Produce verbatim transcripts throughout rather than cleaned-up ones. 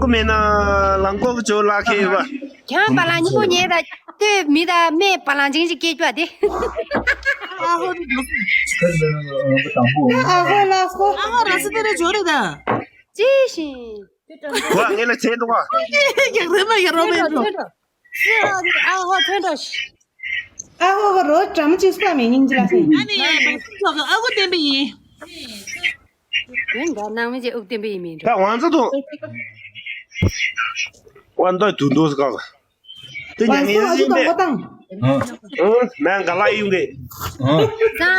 ཀུ་མེད་ན་ལང་ཀོག་ཅོ་ལ་ཁེ་བ། ཁྱང་བ་ལང་ཉི་པོ་ཉེ་ད་ལྟོས་མི་ད་མེ་བ་ལང་ཅིང་ཅིག་སྐྱེས་ཀྱོ་དེ། ཨ་ཧོ་དེ་འདུག་ཨ་ཧོ་ལ་སོ། ཨ་ཧོ་ར་སི་དེ་རེ་ཇོ་རེ་ད། ཅི་ཤིང་། བ་ངེ་ལ་ཆེ་འདུག་བ། ཡག་རེ་མ་ཡག་རོ་མེ་འགྲོ། ཨ་ཧོ་ཐོན་འགྲོ་ཤི། ཨ་ཧོ་གི་རོ་གྲམ་ཅིག་སྤ་མེ་ཉིན་ཅི་ལ་སེ། ཨ་ནི་ཡ་ཨ་ཁུ་བསྟན་པ་ཡིན། ཡིན་ད་ནང་མི་ཅེ་ཨུག་བསྟན་པ་ཡིན་མིན་འགྲོ། ད་ཝང་ཙི་དུ། ཝང་ཏོ་དུ་འདུག་སྐག་དེ་ཉན་ངེས་ཟིན་པས། ཨུ་ནང་ག་ལ་ཡིན་གི།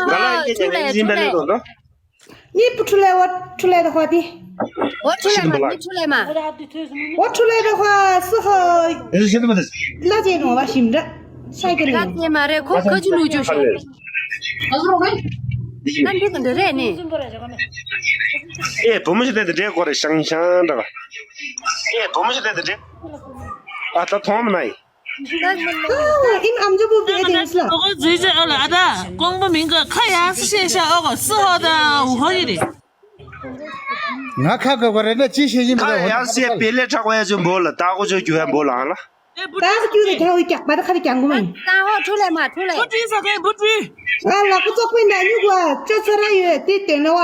ག་ལ་ཡིན་ཉན་ངེས་ཟིན་པས་ལེ་དོ་ནོ། ནི་པུ་ཁྲུ་ལེ་བ་ཁྲུ་ལེ་ར་ཧོ་དི། བ་ཁྲུ་ལེ་མ་ནི་ཁྲུ་ལེ་མ། བ་ཁྲུ་ལེ་ར་ཧོ་སི་ཧོ། ཨེ་ཤེ་དུ་མ་དེ། ལ་ཅེ་ནོ་བ་ཤིམ་ར། ཤ་ཀེ་ལ་ལ་ཅེ་མ་རེ་ཁོ་ཁ་ཅུ་ལུ་ཅུ་ཤོ། ཨ་འདི་ག་འདི་རེད་ནི། ཨེ་བུ་མོ་ཞིག་དེ་འདྲའི་སྐོར་རེ་ཤང་ཤང་འདྲ་བ། ཨེ་བུ་མོ་ཞིག་དེ་འདྲའི། ཨ་ད་ཐོང་མ་ནའི། ཨིན་ཨམ་ཅོ་པུ་པེ་དེ་སླ། ཨོ་ཛུ་ཅེ་ཨོ་ལ་ཨ་ད་ཀོང་པོ་མིང་ག་ཁ་ཡ་སི་ཤེ་ཤ་ཨོ་ག་སི་ཧོ་ད་ཨུ་ཧོ་ཡི་རེད། ང་ཁ་ག་ག་རེ་ན་ཅི་ཤེ་ཡིན་མ་ཁ་ཡ་སི་པེ་ལེ་ཁྲག་པ་ཡ་ཅུ་འབོ་ལ་ད་གོ་ཅོ་ཀྱུ་ཡ་འབོ་ལ་ཨ་ལ། ད་སི་ཀྱུ་དེ་ཁ་བི་ཀྱག་པ་ད་ཁ་དེ་ཀྱང་གོ་མིན། ད་ཧོ་ཁྲུ་ལེ་མ་ཁྲུ་ལེ། བུ་ཏི་ས་ཁའི་བུ་ཏི། ང་ལ་ཁུ་ཙོག་པེ་ན་ཉུག་བ་ཅོ་ཚ་ར་ཡོད་དེ་དེ་ནོ་བ།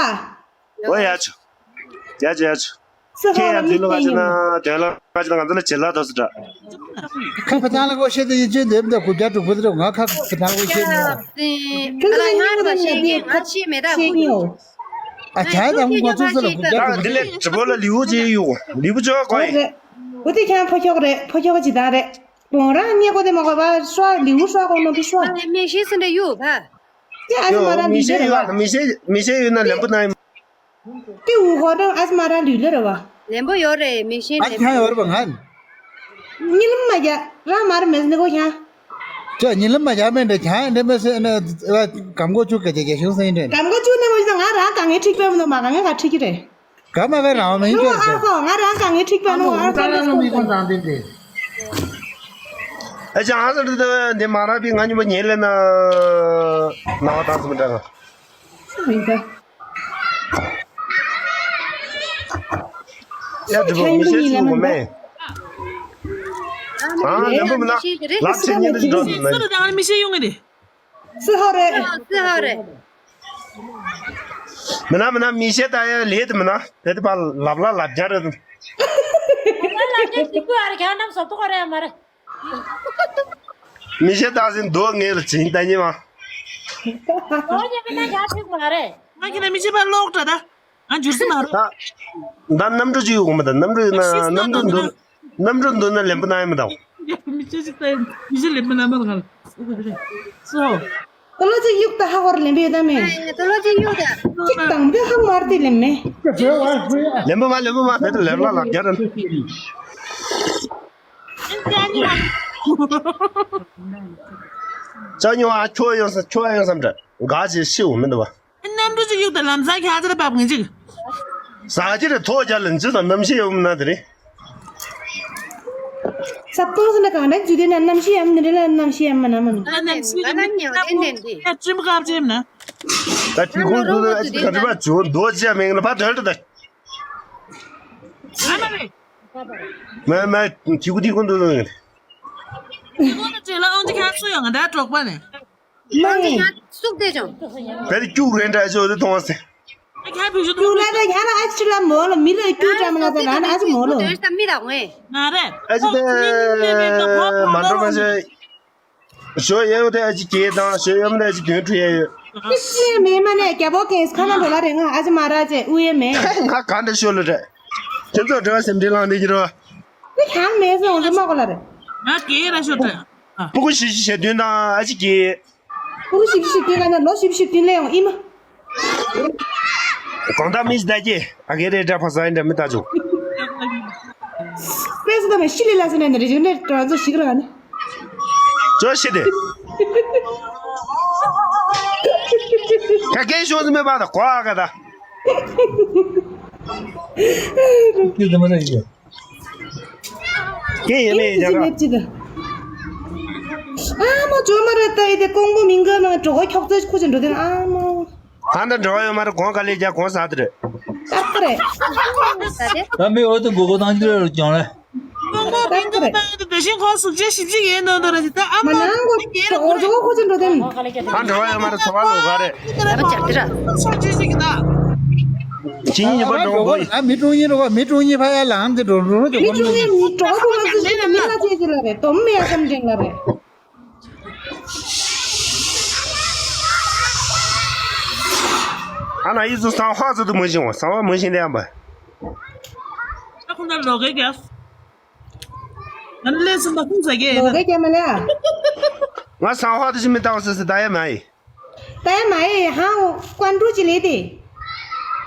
ཨོ་ཡ་ཆུ། ཡ་ཆུ་ཡ་ཆུ། སི་ཧོ་ལ་མི་སྟེང་ཡིན་ནོ། དོན་ལ་ང་ཚོ་ལ་ཇེ་ལ་དོ་སི་འདྲ། ཁ་ཕ་ཐང་ལ་གོ་ཤེས་དེ་ཡིན་ཅེ་འདེམ་དེ་གུ་རྒྱ་དྲུག་པོ་དེ་ང་ཁ་ཕ་ཐང་གོ་ཤེས་ནི་ཡ། ཁ་ལ་ང་ར་ཤེས་ངེ་ང་ཤེས་མེད་ད་ཁུ་ཡོ། ཨ་ཆ་དང་ང་ཚོ་སི་ལ་གུ་རྒྱ་དྲུག་པོ་དེ། འདི་ལས་དྲི་བོ་ལ་ལིའུ་ཅེ་ཡོ་ལིའུ་ཅོ་གོ་ཡི། འོ་དེ་ཁྱང་ཕོ་ཁྱོག་རེད་ཕོ་ཁྱོག་ཅི་ད་རེད། གོང་རང་ཉེ་གོ་དེ་མ་གོ་བ་ཤོ་ལིའུ་ཤོ་གོ་ནོ་དེ་ཤོ། མེ་ཤེས་སི་འདྲ་ཡོ་བ། དེ་ཨ་ནི་མ་ར་ལིའུ་ལེ་ར་བ། མི་ཤེས་མི་ཤེས་ཡོད་ན་ལེམ་པོ་ན་ཡིན། ཏི་འུ་ཧོ་ཏང་ཨ་ཙི་མ་ར་ལུས་ལེ་ར་བ། ལེན་པོ་ཡོད་རེད་མི་ཤེས་ཨ་ལེན་ཁྱང་ཡོད་རེད་པ་ང་། ཉི་ལམ་མ་རྒྱ་རང་མ་ར་མེད་ནི་གོ་ཁྱང་། ཅོ་ཉི་ལམ་མ་རྒྱ་མེད་འདྲ་ཁྱང་འདྲ་མེད་སེ་ན་གམ་གོ་ཅུ་ག་རྒྱ་རྒྱ་ཤུང་སེ་འདྲ། གམ་གོ་ཅུ་ནི་མ་ཞིག་ང་རང་གང་ངའི་ཁྲིག་པའི་མི་འདུག་མ་གང་ངའི་ག་ཁྲིག་གི་རེད། ག་མ་ག་རང་མ་ཡིན་ནོ་ཅོ་ཨ་ཧོ་ང་རང་གང་ངའི་ཁྲིག་པའི་ནོ་ཨ་ཧོ་ལ་ལ་མི་གོ་ཙང་དེ་དེ། ཨ་ཅག་ཨ་ཟེར་དེ་འདི་མ་ར་པི་ང་ཉི་མ་ཉེ་ལེ་ན་ན་བ་དང་སུ་མི་འདྲ་ག། ཡ་འགྲིག་གོ་མི་ཤེས་ཅི་ཡོང་གོ་མེད། ཨ་ལམ་བུ་མི་ན་ལབ་ཆེ་ཉིན་འདི་འགྲོ་འདི་ན། སུ་ལ་དང་མི་ཤེས་ཡོང་གི་རེད། སི་ཧོ་རེད། སི་ཧོ་རེད། མི་ན་མི་ན་མི་ཤེས་ད་ཡ་ལེ་དེ་མི་ན་དེ་དེ་པ་ལབ་ལ་ལབ་རྒྱ་རེད། ལབ་རྒྱ་ཅིག་པུ་ཨ་རེ་ཁྱང་ནམ་སོ་ཏོ་ག་རེ་ཡ་མ་རེད། མི་ཤེས་ད་ཟིན་རྡོ་ངེས་ལ་བྱིན་ད་ཉེ་མ། ཨོ་ཉེ་མི་ན་ཡ་ཐུག་མ་རེད། ང་ཁྱེད་ན་མི་ཤེས་པ་ལོག་འདྲ་ད། ང་འཇུར་སི་མ་རེད། ད་ད་གནམ་གྲུ་ཅིག་ཡོད་གོ་མ་ད་གནམ་གྲུ་ཡིན་ན་གནམ་གྲུ་འདུག་གནམ་གྲུ་འདུག་ན་ལེན་པོ་ན་ཡ་མི་ད། མི་ཤེས་ཅིག་ད་མི་ཤེས་ལེན་པོ་ན་མ་ལ་ང་ལ་སོ། ཏོ་ལོ་ཅིག་གཡུག་ད་ཧ་ཧོར་ལེན་པོ་ཡོད་ད་མེད། ཏོ་ལོ་ཅིག་གཡུག་ད། ཅིག་དང་པོ་ཧ་མར་དེ་ལེན་མེད། ལེན་པོ་མ་ལེན་པོ་མ་དེ་ལེན་ལ་ལ་རྒྱ་ར། ཅ་ཉོ་ཨ་ཁྱོ་ཡོང་ས་ཁྱོ་ཡོང་སམ་འདྲ་ག་ཅེ་ཤི་འོ་མི་འདུག་བ། གནམ་གྲུ་ཅིག་གཡུག་ད་ལམ་སང་ཁྱ་ཚར་བབ་ངེ་ཅིག་ཟ་ཅི་རེ་ཐོ་རྒྱ་ལ་འཇི་དང་གནམ་གཤིས་ཡོང་ན་དེ་རེད། ས་སྟོང་ས་ན་གང་འདྲ་འཇུ་དེ་ན་གནམ་གཤིས་ཡམ་ནི་རེ་ལ་གནམ་གཤིས་ཡམ་མ་ན་མ་ནི། ང་གནམ་གཤིས་ཡམ་ནི་ན་མོ་ཡ་ཅུམ་ཀ་བྱེམ་ན། ད་དེ་ཁུང་དུ་ད་ཅི་ག་འདྲ་བ་བྱུང་རྡོ་རྗེ་མེད་ན་ཕ་དོལ་ད། ཨ་མ་རེད། མ་མ་ཐིག་གུ་ཐིག་གུ་འདུག་ནི། ཐིག་གུ་ནི་ཅེ་ལ་ཨང་ཅི་ཁ་སུ་ཡོང་ད་གྲོགས་པ་ནི། མ་ནི། སུག་དེ་ཅང་། བེ་རི་ཀྱུ་རེན་ཏྲ་ཅོ་དེ་ཐོང་སེ། ཁ་བུ་ཞུ་ཐོང་སེ། ལ་ད་ཁ་ལ་ཨ་ཅི་ལ་མོ་ལ་མི་ལ་ཀྱུ་ཏྲ་མ་ལ་ད་ན་ན་ཨ་ཅི་མོ་ལ། དོན་ས་མི་ད་ངོས། ང་རེད། ཨ་ཅི་དེ་མ་འགྲོ་མ་ཟེ། ཞོ་ཡ་ཡོ་དེ་ཨ་ཅི་ཀེ་དང་ཞོ་ཡ་མ་དེ་ཨ་ཅི་དོན་ཁྲུ་ཡ་ཡོ། ཨི་ཤི་མེ་མ་ནེ་རྒྱ་པོ་ཀེ་ཁ་ན་འགྲོ་ལ་རེ་ང་ཨ་ཅི་མ་ར་ཅེ་ཨུ་ཡེ་མེ། ང་ག་འདྲ་ཤོ་ལ་རེ། ཁྱེད་ཚོ་འདྲ་བ་སེམས་ཁྲལ་ལངས་དེ་གྱི་རོ། ནི་གང་མེད་སོང་རི་མ་གོ་ལ་རེ། ང་ཀེ་ར་ཤོ་ཏྲ། སྤུ་གུ་བཞི་བཅུ་ཞེ་བདུན་དང་ཨ་ཅི་ཀེ། སྤུ་གུ་བཞི་བཅུ་ཞེ་བདུན་ལ་ན་ལོ་བཞི་བཅུ་ཞེ་བདུན་ལ་ཡོང་ཨི་མ། གང་ལྟར་མི་ཞིག་ལྟ་ཀྱེ་ཨ་ཀེ་རེ་འདྲ་ཕ་ས་ཡིན་འདྲ་མི་ལྟ་ཆོག་དཔེ་སུ་ད་མེ་ཤི་ལི་ལ་སི་ནས་ནི་རེ་ཞིག་ནས་དྲ་ཚོ་ཞིག་ར་ནི། ཅོ་ཤི་དེ། ཀ་ཀེ་ཤོ་ཟི་མེ་པ་ད་ཀོ་ཨ་ཀ་ད། ཀེ་ཡེ་མེ་ཡེ་ཇ་ག། ཨ་མ་ཇོ་མ་རེད་ད་ཡེ་དེ་ཀོང་པོ་མིང་ག་ན་གྲོགས་ཁྱོག་ཙེ་ཁུ་ཅན་འགྲོ་དེ་ཨ་མ། ཧ་འདྲ་འགྲོ་ཡོད་མ་རེད་གོང་ག་ལེ་རྒྱ་གོང་ས་དེ་རེད། ཏག་ཏག་རེད། ད་མི་འོ་དེ་མགོ་སྐོར་བཏང་རྒྱུ་རེད་ཀྱང་ལེ། དང་པོ་མི་ཏག་ཏག་རེད། ད་དེ་བཞིན་ཁོ་གཟུགས་ཅན་ཞིབ་ཅིག་ཡིན་ནོ་འདུག་ར་ཅི་ད་ཨ་མ་མ་ནང་གོ་ཅི་ཡེ་ར་འོ་ཁོ་ཅི་ཅོ་ཁོ་ཅི་འགྲོ་དེ་ཨ་འགྲོ་བ་ཡོད་མ་རེད། ཚོ་བ་ལོ་ག་རེད། ད་བ་ཅག་དེ་ར། ཅི་ཡིན་ཡིན་པ་འགྲོ་དགོས་ཡིན། ཨ་མི་ཀྲུང་ཡིན་རོ་བ་མི་ཀྲུང་ཡིན་ཕ་ཡ་ལ་ཨང་དེ་འགྲོ་འགྲོ་འགྲོ་མི་ཀྲུང་ཡིན་མི་གྲོགས་པོ་མ་ཟིན་ན་མི་ལ་ཅེ་ཅི་ལ་རེད། དོམ་མེ་ཡ་སམ་འདྲེན་ལ་རེད། ཨ་ན་ཡིད་ཚོ་སང་ཧ་ཚོ་དུ་མ་ཤེས་བ་སང་བ་མ་ཤེས་ལེ་ཡང་པ། ཨ་ཁུ་ན་ལོ་གེ་གེ། ང་ལས་སུ་མ་ཁུངས་ཟ་གེ་ཡིན་ན། ལོ་གེ་གེ་མ་ལ། ང་སང་ཧ་དུ་ཞིག་མི་ལྟ་བ་སུ་སུ་ད་ཡ་མ་ཡི། ད་ཡ་མ་ཡི་ཧང་ཀོན་ཀྲུ་ཅི་ལེ་དེ།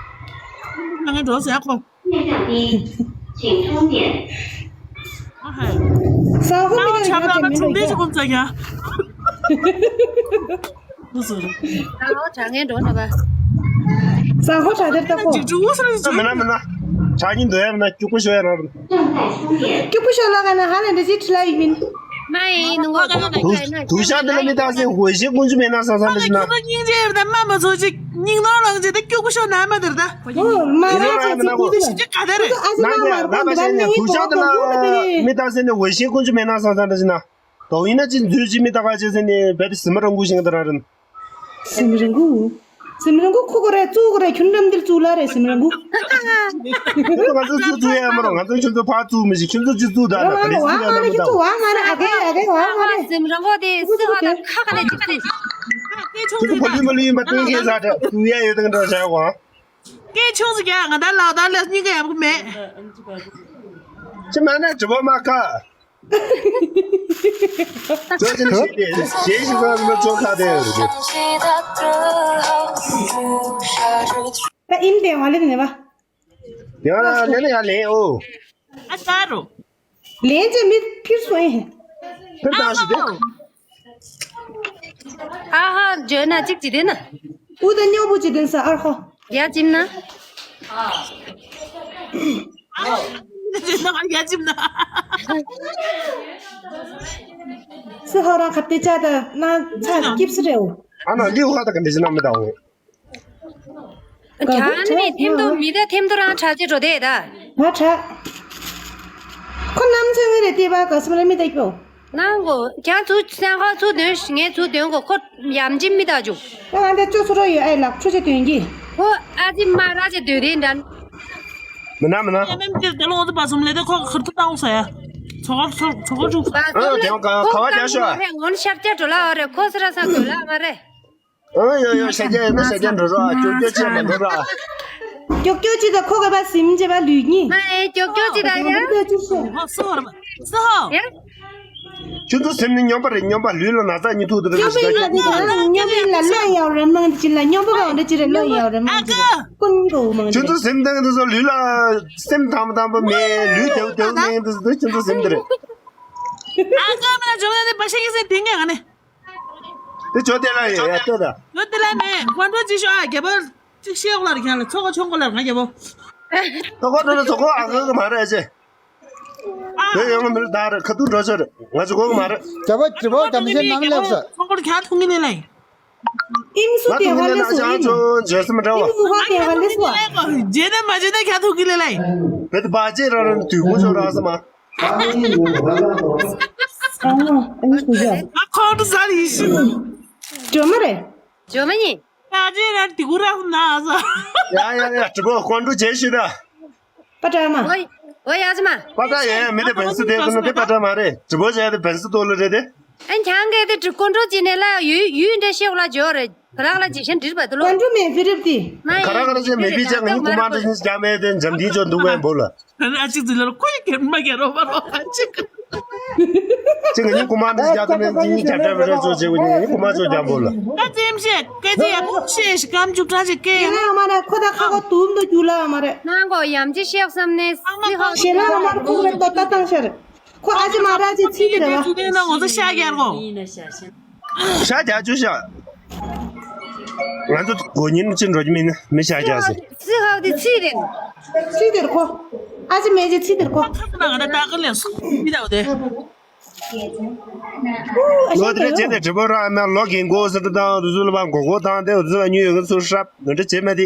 ང་འགྲོ་ཟ་ཁོ། 电量降低，请充电。ཨ་ཧ། སང་ཧ་མི་ལ་ཡ་ཆ་མ་ལ་ཁུངས་ཟ་གེ། ཨོ་དྲ་ངན་འགྲོ་ན་བ། ས་ཧོ་དྲ་དེར་ལྟ་ཁོ། ཇིག་ཇུ་ས་ས་མེད་ན་མེད་ན། དྲ་ཉིན་འདོད་ཡ་མེད་ན་སྐྱུག་པོ་ཤོར་ཡ་རང་། སྐྱུག་པོ་ཤོར་ལ་ག་ན་ཧ་ལས་འདྲ་ཅིག་ཁྲི་ལ་ཡིན་མིན། མ་ཡིན་ནུ་ངོ་ག་ན་དུ་དུ་ཤ་དེ་ལ་མི་ད་སེ་ཧོ་ཤེ་ཀུན་ཅུ་མེད་ན་ས་ས་འདྲ་ཅི་ན། སྙིང་རྗེ་ཡོད་ད་མ་མ་ཚོ་ཅིག་སྙིང་ནོར་ལངས་ཅིག་ད་སྐྱུག་པོ་ཤོར་ན་མ་དེར་ད། ཨོ་མ་ར་ཅིག་ཅིག་ཅིག་ག་དེ་རེད། ཨ་ཅི་མ་མ་ར་མ་མ་ཤེས་ནས་དུ་ཤ་དེ་ལ་མི་ད་སེ་ནས་ཧོ་ཤེ་ཀུན་ཅུ་མེད་ན་ས་ས་འདྲ་ཅི་ན། དོ་ཡིན་ན་ཅི་འཛུལ་ཅི་མི་ད་ག་ཅི་སེ་ནས་བེད་སི་མ་རང་གུ་ཤིང་ད་ར་རེད། སིམ་རིང་གུ། སིམ་རིང་གུ་ཁུ་གུ་རེ་ཙུ་གུ་རེ་ཁྱུན་རམ་དིར་ཙུ་ལ་རེ་སིམ་རིང་གུ། ཁྱོད་ཚོ་ང་ཚོ་ཙུ་ཙུ་ཡ་མ་རོ། ང་ཚོ་ཁྱོད་ཚོ་ཕ་ཙུ་མི་ཤི། ཁྱོད་ཚོ་ཅི་ཙུ་ད་ན་ག་རེ་ཙུ་ཡ་མ་རོ། ཁྱོད་ཚོ་བ་མ་རེ། ཨ་གེ་ཨ་གེ་བ་མ་རེ། སིམ་རིང་གུ་དེ་སི་ཧ་ད་ཁ་ཁ་ནས་ཅིག་ཏེ། ཁྱོད་ཚོ་བ་ལུས་མ་ལུས་ཡིན་པ་སྟོན་མཁན་ཟ་ད་ཙུ་ཡ་ཡོད་དང་འདྲ་བྱ་བ། སྐད་ཆུང་ཟིག་རྒྱག་ང་ད་ལག་ད་ལ་སྙིང་ག་ཡག་པོ་མེད། ཅི་མ་ན་དྲི་བ་མ་ཁ། ཅོ་ཅི་ཞིག་དེ་ཞེ་ཞིག་ག་མི་ཅོ་ཁ་དེ། ད་ཨིན་དེ་ང་ལེ་ནི་བ། ཡང་ལེ་ནི་ཡང་ལེ་ཨོ། ཨ་ད་རུ། ལེན་ཅེ་མི་ཕིར་སོ་ཨེ། ཕིར་ད་ཞིག་དེ། ཨ་ཧ་ཇོ་ན་ཅིག་ཅི་དེ་ན། ཨུ་ད་ཉོ་བུ་ཅི་དེ་ས་ཨར་ཧོ། ཡ་ཅིམ་ན། ཡ་ཅིམ་ན། སི་ཧོ་རང་ཁ་ཏེ་ཅ་ད་ན་ཚ་སྐྱིབས་སི་རེ་འོ། ཨ་ན་ལིའུ་ཧ་ད་ག་འདི་ཅི་ན་མི་ད་འོ། ག་ཁྱང་ནི་ཐེམ་དུ་མི་ད་ཐེམ་དུ་རང་ཁྲ་ཅི་འགྲོ་དེ་ད། ང་ཁྲ། ཁོ་ནམ་ཚོད་ངི་རེ་ཏེ་བ་ག་སི་མ་རེ་མི་ད་ཀྱོ། ནང་གོ་ཁྱང་ཚུ་སེང་ཁ་ཚུ་དོན་ངས་ཚུ་དོན་གོ་ཁོ་ཡམ་ཅི་མི་ད་ཇུ། ང་ང་འདི་ཅོ་ཚུ་རོ་ཡོད་ཨེ་ལག་ཁྲུ་ཅི་དོན་གི། ཁོ་ཨ་ཅི་མ་ར་ཅི་དོན་དེ་འདྲ། མི་ན་མི་ན། ཡ་མེམ་ཅི་དེ་ལོ་ང་ཚོ་བ་སུམ་ལེ་དེ་ཁོ་ཁུར་ཐུ་ཏང་ས་ཡ། ཚོ་ཁ་ཚོ་ཁ་ཚུ། ཨ་དེ་ང་ག་བ་རྒྱ་ཤོ། ངོན་ཤར་ཅི་འགྲོ་ལ་བ་རེ་ཁོ་སི་ར་ས་གོ་ལ་མ་རེ། ཨ་ཡོ་ཡོ་ཤ་རྒྱ་ཡོད་ན་ཤ་རྒྱ་འགྲོ་རོགས། ཀྱོག་ཀྱོག་ཅི་མ་འགྲོ་རོགས། ཀྱོག་ཀྱོག་ཅི་ད་ཁོ་ག་བ་སིམ་ཅི་བ་ལུས་ཉི། མ་ཨེ་ཀྱོག་ཀྱོག་ཅི་ད་ཡ། ཧོ་སི་ཧོ་ར་མ་སི་ཧོ། ཡ། ཁྱོད་ཚོ་སེམས་ནི་སྨྱོན་པ་རེད། སྨྱོན་པ་ལུས་ལ་ན་ཚ་ཉི་ཐུག་ཏུ་རེད། སྨྱོན་པ་ཡིན་ན་དེ་ག་སྨྱོན་པ་ཡིན་ལ་བློ་ཡག་རེད་མང་དེ་ཅི་ལ་སྨྱོན་པ་ག་འདྲ་ཅི་རེད་བློ་ཡག་རེད་མང་དེ་ཀུན་འགྲོ་མང་དེ། ཁྱོད་ཚོ་སེམས་དང་དེ་ཚོ་ལུས་ལ་སེམས་དམ་དམ་པ་མེད་ལུས་དེའུ་དེའུ་མེད་དེ་ཚོ་ཁྱོད་ཚོ་སེམས་དེ་རེད། ཨ་ཀ་མ་ཇོ་ན་དེ་བ་ཤ་ཡིན་སེ་དེ་ངས་ང་ནི། དེ་ཇོ་དེ་ལ་ཡོད་ཡ་ལྟོས་ད། ཇོ་དེ་ལ་མེད་ཁོང་ཁྲོ་ཅི་ཤོག་ཨ་རྒྱལ་པོ་ཅིག་ཤེས་ཡོག་ལ་རེ་ཁྱང་ལ་ཚོ་ག་ཆོང་གོ་ལ་རེ་ང་རྒྱལ་པོ། ཚོ་ག་ཁྲོ་ལ་ཚོ་ག་ཨ་ག་གི་མ་རེད་ཅེ། བོད་ཡོང་གི་མི་རེད་ད་རེད་ཁ་ཐུག་འགྲོ་ཆོག་རེད་ང་ཚོ་གོ་གི་མ་རེད། རྒྱལ་པོ་དྲི་བ་དམ་ཆེན་ནང་སླེབས་ས། ཁོང་ཁོར་ཁྱང་ཐུག་གི་ལེ་ལེ། ཨིམ་སུ་ང་ཐུག་གི་ལེ་ན་ཅང་ཅོ་འཇོ་སི་མ་འདྲ་བ། ཨིམ་སུ་ཧ་ཏེ་ཧ་ལེ་སུ། རྗེས་ནས་མ་བརྗེད་ན་ཁྱང་ཐུག་གི་ལེ་ལེ། བེད་པ་ཅེ་ར་ར་དུས་ཁོ་ཆོ་ར་ས་མ། ཨ་ཨིམ་སུ་ཇ། ཨ་ཁོང་དུ་ཟ་ལི་ཤི། ཇོ་མ་རེད། ཇོ་མ་ཉི། ད་ཅེ་ར་དི་གུ་ར་ན་ས། ཡ་ཡ་ཡ་དྲི་བ་ཁོང་ཁྲོ་བྱེད་ཤི་ར། པ་ཏྲ་མ། ཨོ་ཨོ་ཡ་ཅི་མ། པ་ཏྲ་ཡ་ཡ་མི་དེ་བན་སི་དེ་ཀུན་དེ་པ་ཏྲ་མ་རེད། དྲི་བ་བྱས་དེ་བན་སི་ཏོ་ལ་རེད་དེ། ཨན་ཁྱང་གི་དེ་དྲི་ཀོན་ཀྲོ་ཅི་ནས་ལ་ཡུ་ཡུ་འདྲ་ཤེས་ལ་ཇོ་རེད། བ་རག་ལ་ཇི་ཤན་འདྲིར་བ་དུ་ལོ། ཀོན་ཀྲོ་མེ་ཕི་རིབ་དི། མ་ཡི་ག་ར་ག་ར་ཅེ་མེ་བི་ཅེ་ང་ཉིན་ཀུ་མ་འདྲ་ཤིན་ཅ་མེ་དེ་འཇམ་དིན་ཅོ་འདུག་བས་འབོ་ལ། ཨ་ཅིག་ཟི་ལ་ཁོ་ཡི་གེ་མ་གེ་རོ་བ་རོ་ཨ་ཅིག་ཅིག་ངའི་ཀུ་མ་འདི་རྒྱ་ཐམ་ཡང་ཅིག་རྒྱ་གྲ་བི་ར་ཚོ་ཆེ་བ་ནི་ངའི་ཀུ་མ་ཚོ་རྒྱ་འབོ་ལ། ད་ཙེམ་ཤེས་སྐད་ཆ་ཡག་པོ་བཤད་ཤིག་སྐམ་ཅུག་ཏྲ་ཞིག་སྐད་ཡང་ཡང་མ་ན་ཁོ་ད་ཁ་ཁོ་དུམ་དུ་རྒྱུ་ལ་མ་རེད། ནང་གོ་ཡམ་ཅི་ཤེག་བསམ་ནས་སི་ཧོ་ཤེ་ལ་མ་ཁོ་རེ་ཏོ་ཏ་ཏང་ཤར། ཁོ་ཨ་ཅེ་མ་ར་ཅེ་ཚིག་དེ་རེད་བ། ཚུལ་ལྡན་ན་ང་ཚོ་ཤ་རྒྱག་གོ། ཤ་རྒྱག་བཅུ་ཤ། ང་ཚོ་དགོས་ཉིན་ཅི་འགྲོ་རྒྱུ་མིན་ན་མི་ཤ་རྒྱག་ཟེར། ཚིག་ཧ་དེ་ཚིག་རེད། ཚིག་དེར་ཁོ། ཨ་ཅེ་མེ་ཅེ་ཚིག་དེར་ཁོ། ཁ་ན་ང་ད་ད་ག་ལས་སུ་མི་ད་དེ། ལོ་དེ་རེ་བྱས་ཏེ་དྲི་བ་ར་ན་ལོ་གིན་གོ་ཟེར་དང་རུ་ཟུ་ལ་བ་མགོ་གོ་དང་དེ་རུ་ཟུ་ལ་ཉུ་ཡོད་གི་ཚུར་ཧྲབ་ང་འདྲ་བྱེད་མ་དེ།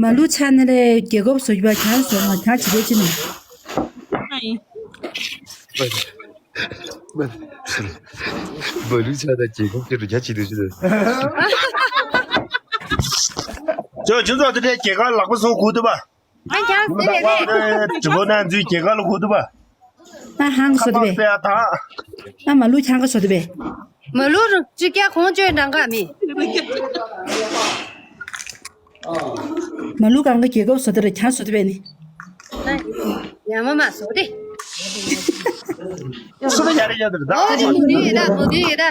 མ་ལུག་ཆ་ནི་ལས་རྒྱལ་ཁབ་བཟོ་རྒྱུ་བ་གྱང་བཟོ་མ་གྱང་བྱེད་པའི་ཅི་ནི། ཨ་ཡིན། མ་ལུག་ཆ་ད་རྒྱལ་ཁབ་ཅི་རུ་གྱང་བྱེད་དུ་ཅི་ནི། ཅོ་ཁྱོད་ཚོ་དེ་འདྲའི་རྒྱལ་ཁབ་ལག་པ་སོང་གོ་ཐུབ་པ། ཨ་གྱང་ཟེར་རེད་རེད། དྲི་བ་ན་འཛུལ་རྒྱལ་ཁབ་ལ་གོ་ཐུབ་པ། ཨ་ཧང་ག་སོ་དེ་བས། ཨ་མ་ལུག་གྱང་ག་སོ་དེ་བས། མ་ལུག་རུ་ཅི་ཀྱ་ཁོང་ཅོས་འདྲ་འགའ་མི། མ་ལུག་གང་ག་རྒྱལ་ཁབ་སོ་དེ་ར་གྱང་སོ་དེ་བས་ནི། ཡ་མ་མ་སོ་དེ། སོ་དེ་ཡ་རེ་ཡ་དེ་ར་ད། ཨོ་ཅི་མུ་དེ་ཡ་ད་མུ་དེ་ཡ་ད།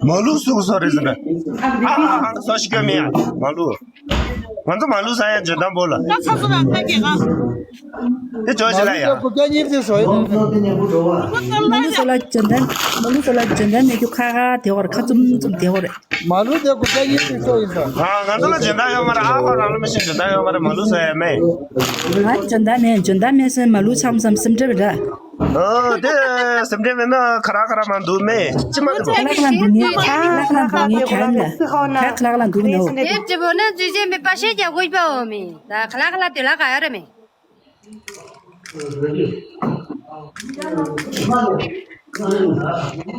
མ་ལུག་སུ་ག་སོ་རེད་ཟེར་ན། ཨ་ཧང་ག་སོ་ཞིག་ཀྱ་མི་ཡ་མ་ལུག་ང་ཚོ་མ་ལུག་ཟ་ཡ་འཇོན་ཐང་པོ་ལ། ད་ཚ་ཚ་ར་ད་ཀྱེ་ག་དེ་ཅོ་ཅི་ལ་ཡ། མ་ལུག་སོ་ལ་འཇོན་ཐང་། མ་ལུག་སོ་ལ་འཇོན་ཐང་མེད་རྒྱུ་ཁ་ཁ་དེ་བར་ཁ་བཙུམ་བཙུམ་དེ་བར། མ་ལུག་དེ་གོ་ཀྱ་ཡིན་ཏེ་ཤོ་ཡིན་ས། ང་ང་ཚོ་ལ་འཇོན་ཐང་ཡོད་མ་རེད། ཨ་ཁོ་རང་ལ་མི་ཤེས་འཇོན་ཐང་ཡོད་མ་རེད། མ་ལུག་ཟ་ཡ་མེད། ང་འཇོན་ཐང་མེད། འཇོན་ཐང་མེད་སེ་མ་ལུག་ཚང་མ་སེམས་ཁྲལ་རེད། ཨོ་དེ་སེམས་ཁྲལ་མེད་ན་ཁ་ར་ཁ་ར་མ་འདུག་མེད་ཅི་མ་འདུག་ཁ་ལག་ལ་འདུག་ངེས་ཁ་ལག་ལ་འདུག་ངེས་ཁ་ལ་ཁ་ལག་ལ་འདུག་ནོ། དེ་ཅི་བོ་ན་ཙུས་ཅེ་མི་པ་ཤེས་རྒྱ་གོ་པའོ་མི་ད་ཁ་ལག་ཁ་ལག་དེ་ལ་ག་ཡ་ར་མི།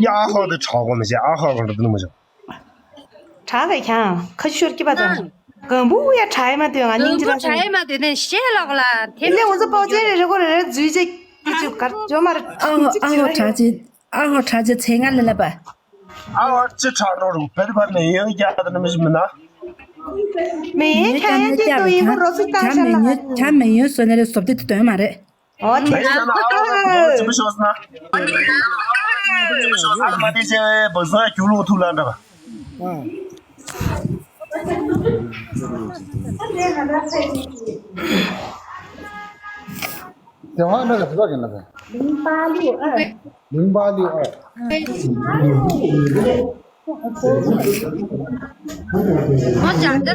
ཡ་ཧོ་དེ་ཁྲག་གོ་མི་ཤེས་ཨ་ཧོ་གོ་འདུག་མི་ཤེས། དྲག་ལས་ཀྱང་ཁ་ཤོར་གྱི་པ་དང་། གང་བུ་ཡ་དྲག་ཡ་མ་དོན་ང་སྙིང་རྗེ་ར་དྲག་ཡ་མ་དོན་ནས་ཤེས་ལོག་ལ་དེ་ལས་འུ་ཚོ་པོ་ཅེ་རེ་རེ་གོ་རེ་རེ་འཛུལ་ཅེ་ཅི་ཅུ་གར་ཇོ་མར་ཨ་ཧོ་ཨ་ཧོ་དྲག་ཅེ་ཨ་ཧོ་དྲག་ཅེ་ཚེ་ང་ལ་ལ་པ། ཨ་ཧོ་ཅི་དྲག་རོ་རུ་བེ་རི་བར་ནས་ཡང་རྒྱ་དང་མི་ཤི་མི་ན། མེ་ཡོན་ཁྱ་ཡན་ཏེ་དོ་ཡིན་གོ་རོ་སི་ཏང་ཤ་ལ། ཁྱ་མེ་ཡོན་སོ་ནེ་རེ་སོབ་ཏེ་དོན་མ་རེད། ཨོ་ཁྱེད་ཡང་ན་ཨ་ཅི་མི་ཤོག་ན། ཨ་མ་དེ་ཆེ་བའི་བུ་སོ་ཡ་ཁྱུ་ལུག་ཐུག་ལ་འདྲ། དེ་བ་འདྲ་ག་ཚོད་གིན་ལ་བས། ལིང་པ་ལིའུ་ཨར། ལིང་པ་ལིའུ་ཨར། ཨོ་ཅག་འདི་ལ།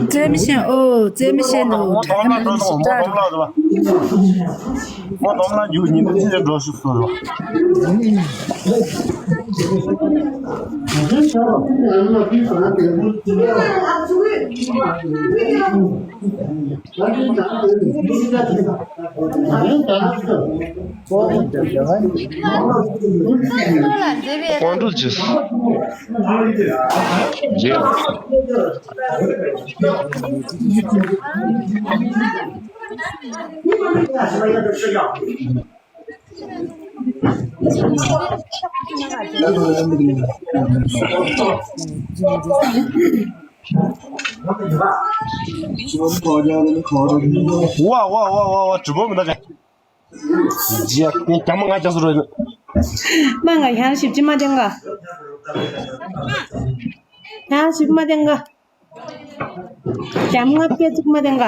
རྩེ་མི་ཤེས། ཨོ་རྩེ་མི་ཤེས་ནོ། དྲ་མི་ཤེས་དྲ། མོ་དོམ་ལ་རྒྱུག་ཉིན་དུ་ཅི་འདྲ་འགྲོ་ཤུགས་སོ། ཀོང་ཀྲུག་ཅི། རྗེ། ཝ་ཝ་ཝ་ཝ་ཝ་གྲུ་པོ་མི་འདུག་ག་རྒྱ་མ་ང་རྒྱ་སུ་རོ་ཡིན། མ་ང་ཡང་ཞིབ་ཅི་མ་དེང་ག་ཡང་ཞིབ་མ་དེང་ག་རྒྱ་མ་ང་སྐད་ཅིག་མ་དེང་ག་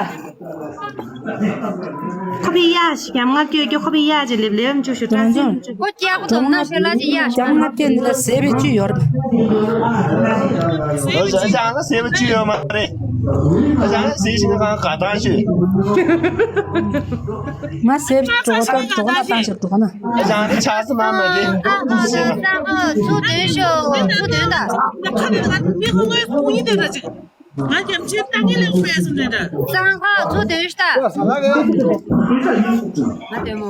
ཁོ་པའི་ཡ་ཞིག་རྒྱ་མ་ང་སྐད་ཀྱི་ཁོ་པའི་ཡ་ཅི་ལེབ་ལེབ་མ་བཅུ་ཞུ་དྲང་སེམས་མ་བཅུ། ཁོ་སྐྱག་པ་དང་ན་ཤོད་ལ་ཅི་ཡ་ཞིག་རྒྱ་མ་ང་སྐད་འདི་ལ་ཟས་པའི་བཅུད་ཡོད་རེད། ཨ་ཅག་ལ་ཟས་པའི་བཅུད་ཡོད་མ་རེད། ཨ་ཅག་ལ་ཟས་ཤིང་གང་ག་ཐང་ཤོད། ང་སེར་གྲོགས་དང་གྲོགས་ན་བཏང་ཞིག་གྲོགས་ན། ཨ་ཅག་ནི་ཆགས་སུ་མ་མ་རེད། ཨ་ཨ་ཨ་ཨ་ཚུར་འདོན་ཤོག་ཚུར་འདོན་དང་། ཁ་ནས་ང་མི་ཁོ་ངོས་ཁོང་ཡིན་དེ་འདྲ་ཅིག་ང་རྒྱམ་ཆེན་ཏང་ངེ་ལེགས་པས་སུ་འདྲ་འདྲ། གཙང་ཁ་ཚུར་འདོན་ཤོག་ད། ང་ལྟད་མོ།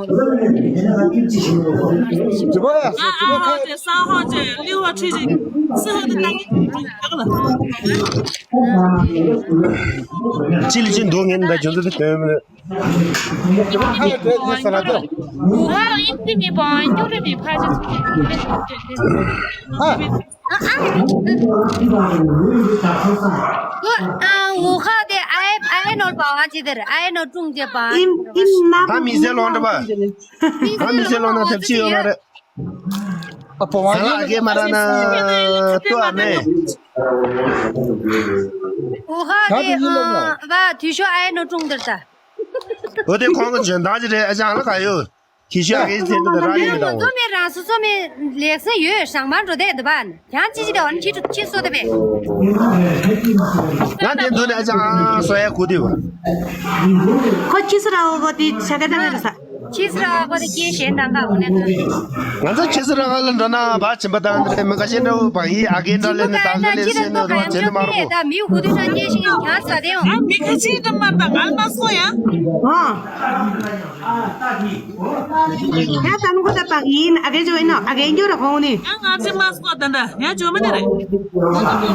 ཨ་ཨ་ཨ་དེ་ས་ཧོ་ཅེ་ལི་ཧོ་ཁྲི་ཅིག་སི་ཧོ་དེ་ཏང་ངེ་ཡག་ལ། ཅི་ལི་ཅི་འདུག་ངན་ད་ཇོ་འདུག་དེ་དོན་མི་འདུག་ཧ་ཧ་ཧ་ཧ། ཨ་ཨ། ཨུ་ཧ་དེ་ཨའི་ཨའི་ནོར་བ་ཅི་དེར་ཨའི་ནོར་ཀྲུང་ཅེ་བ། ཨིམ་ཨིམ་ན། ད་མི་ཟེར་ལོང་འདྲ་བ། ད་མི་ཟེར་ལོང་ན་ཐབས་ཅི་ཡོད་མ་རེད། ཨ་པོ་ཟ་ལ་ཨ་གེ་མ་ར་ན་ཏུ་ཨ་མེ། ཨུ་ཧ་དེ་ཨ་བ་དུས་ཤོ་ཨའི་ནོར་ཀྲུང་དེར་ད། འོ་དེ་ཁོང་གི་འཇོན་ཐང་ཅི་རེད། ཨ་ཅག་ལ་ག་ཡོད། ཁྱི་ཤ་གིས་ཚེ་འདི་ལ་རག་ཡོད་མི་འདྲ་བོ། ཚོ་མི་རང་སོ་ཚོ་མི་ལེགས་སེ་ཡོད་ཞང་མ་འགྲོ་དེ་འདི་བ། ཡང་ཅི་ཅི་དེ་བ་ནི་ཁྱི་ཁྱི་སོ་དེ་བས། ང་དེ་འདུག་ནས་ཅང་སོ་ཡ་གུ་དེ་བ། ཁོ་ཁྱི་སོ་ར་བོ་བོ་དེ་ཤ་ག་ད་ང་རེ་ས། ཕྱི་སར་ཨ་ཁོ་དེ་སྐྱེས་གཞན་དང་ག་འོ་ནས་ང་ཚོ་ཕྱི་སར་ཨ་ཁ་ལ་འགྲོ་ན་བ་བྱིན་པ་དང་དེ་མི་ཁ་ཤས་འདྲ་བོ་བ་ཡིན་ཨ་ཁའི་འདྲ་ལས་ནས་དང་འདྲ་ལས་སེ་ནས་རོ་བྱེད་ནི་མ་རོ། ད་མིའུ་ཁུ་དུ་ན་སྐྱེས་ཤིང་གྱང་ས་དེ་ཡང་། ཨ་མི་ཁ་ཤས་འདྲ་མ་དང་ང་མ་སོ་ཡང་། ཨ། ཡ་ད་ནུ་ཁོ་ད་པ་ཡིན་ཨ་ཁའི་ཇོ་ཡིན་ནོ་ཨ་ཁའི་འགྱུར་ར་ཁོང་ནི། ཡང་ང་ཚོ་མ་སོ་ད་འདྲ་ཡང་ཇོ་མ་དེ་རེད།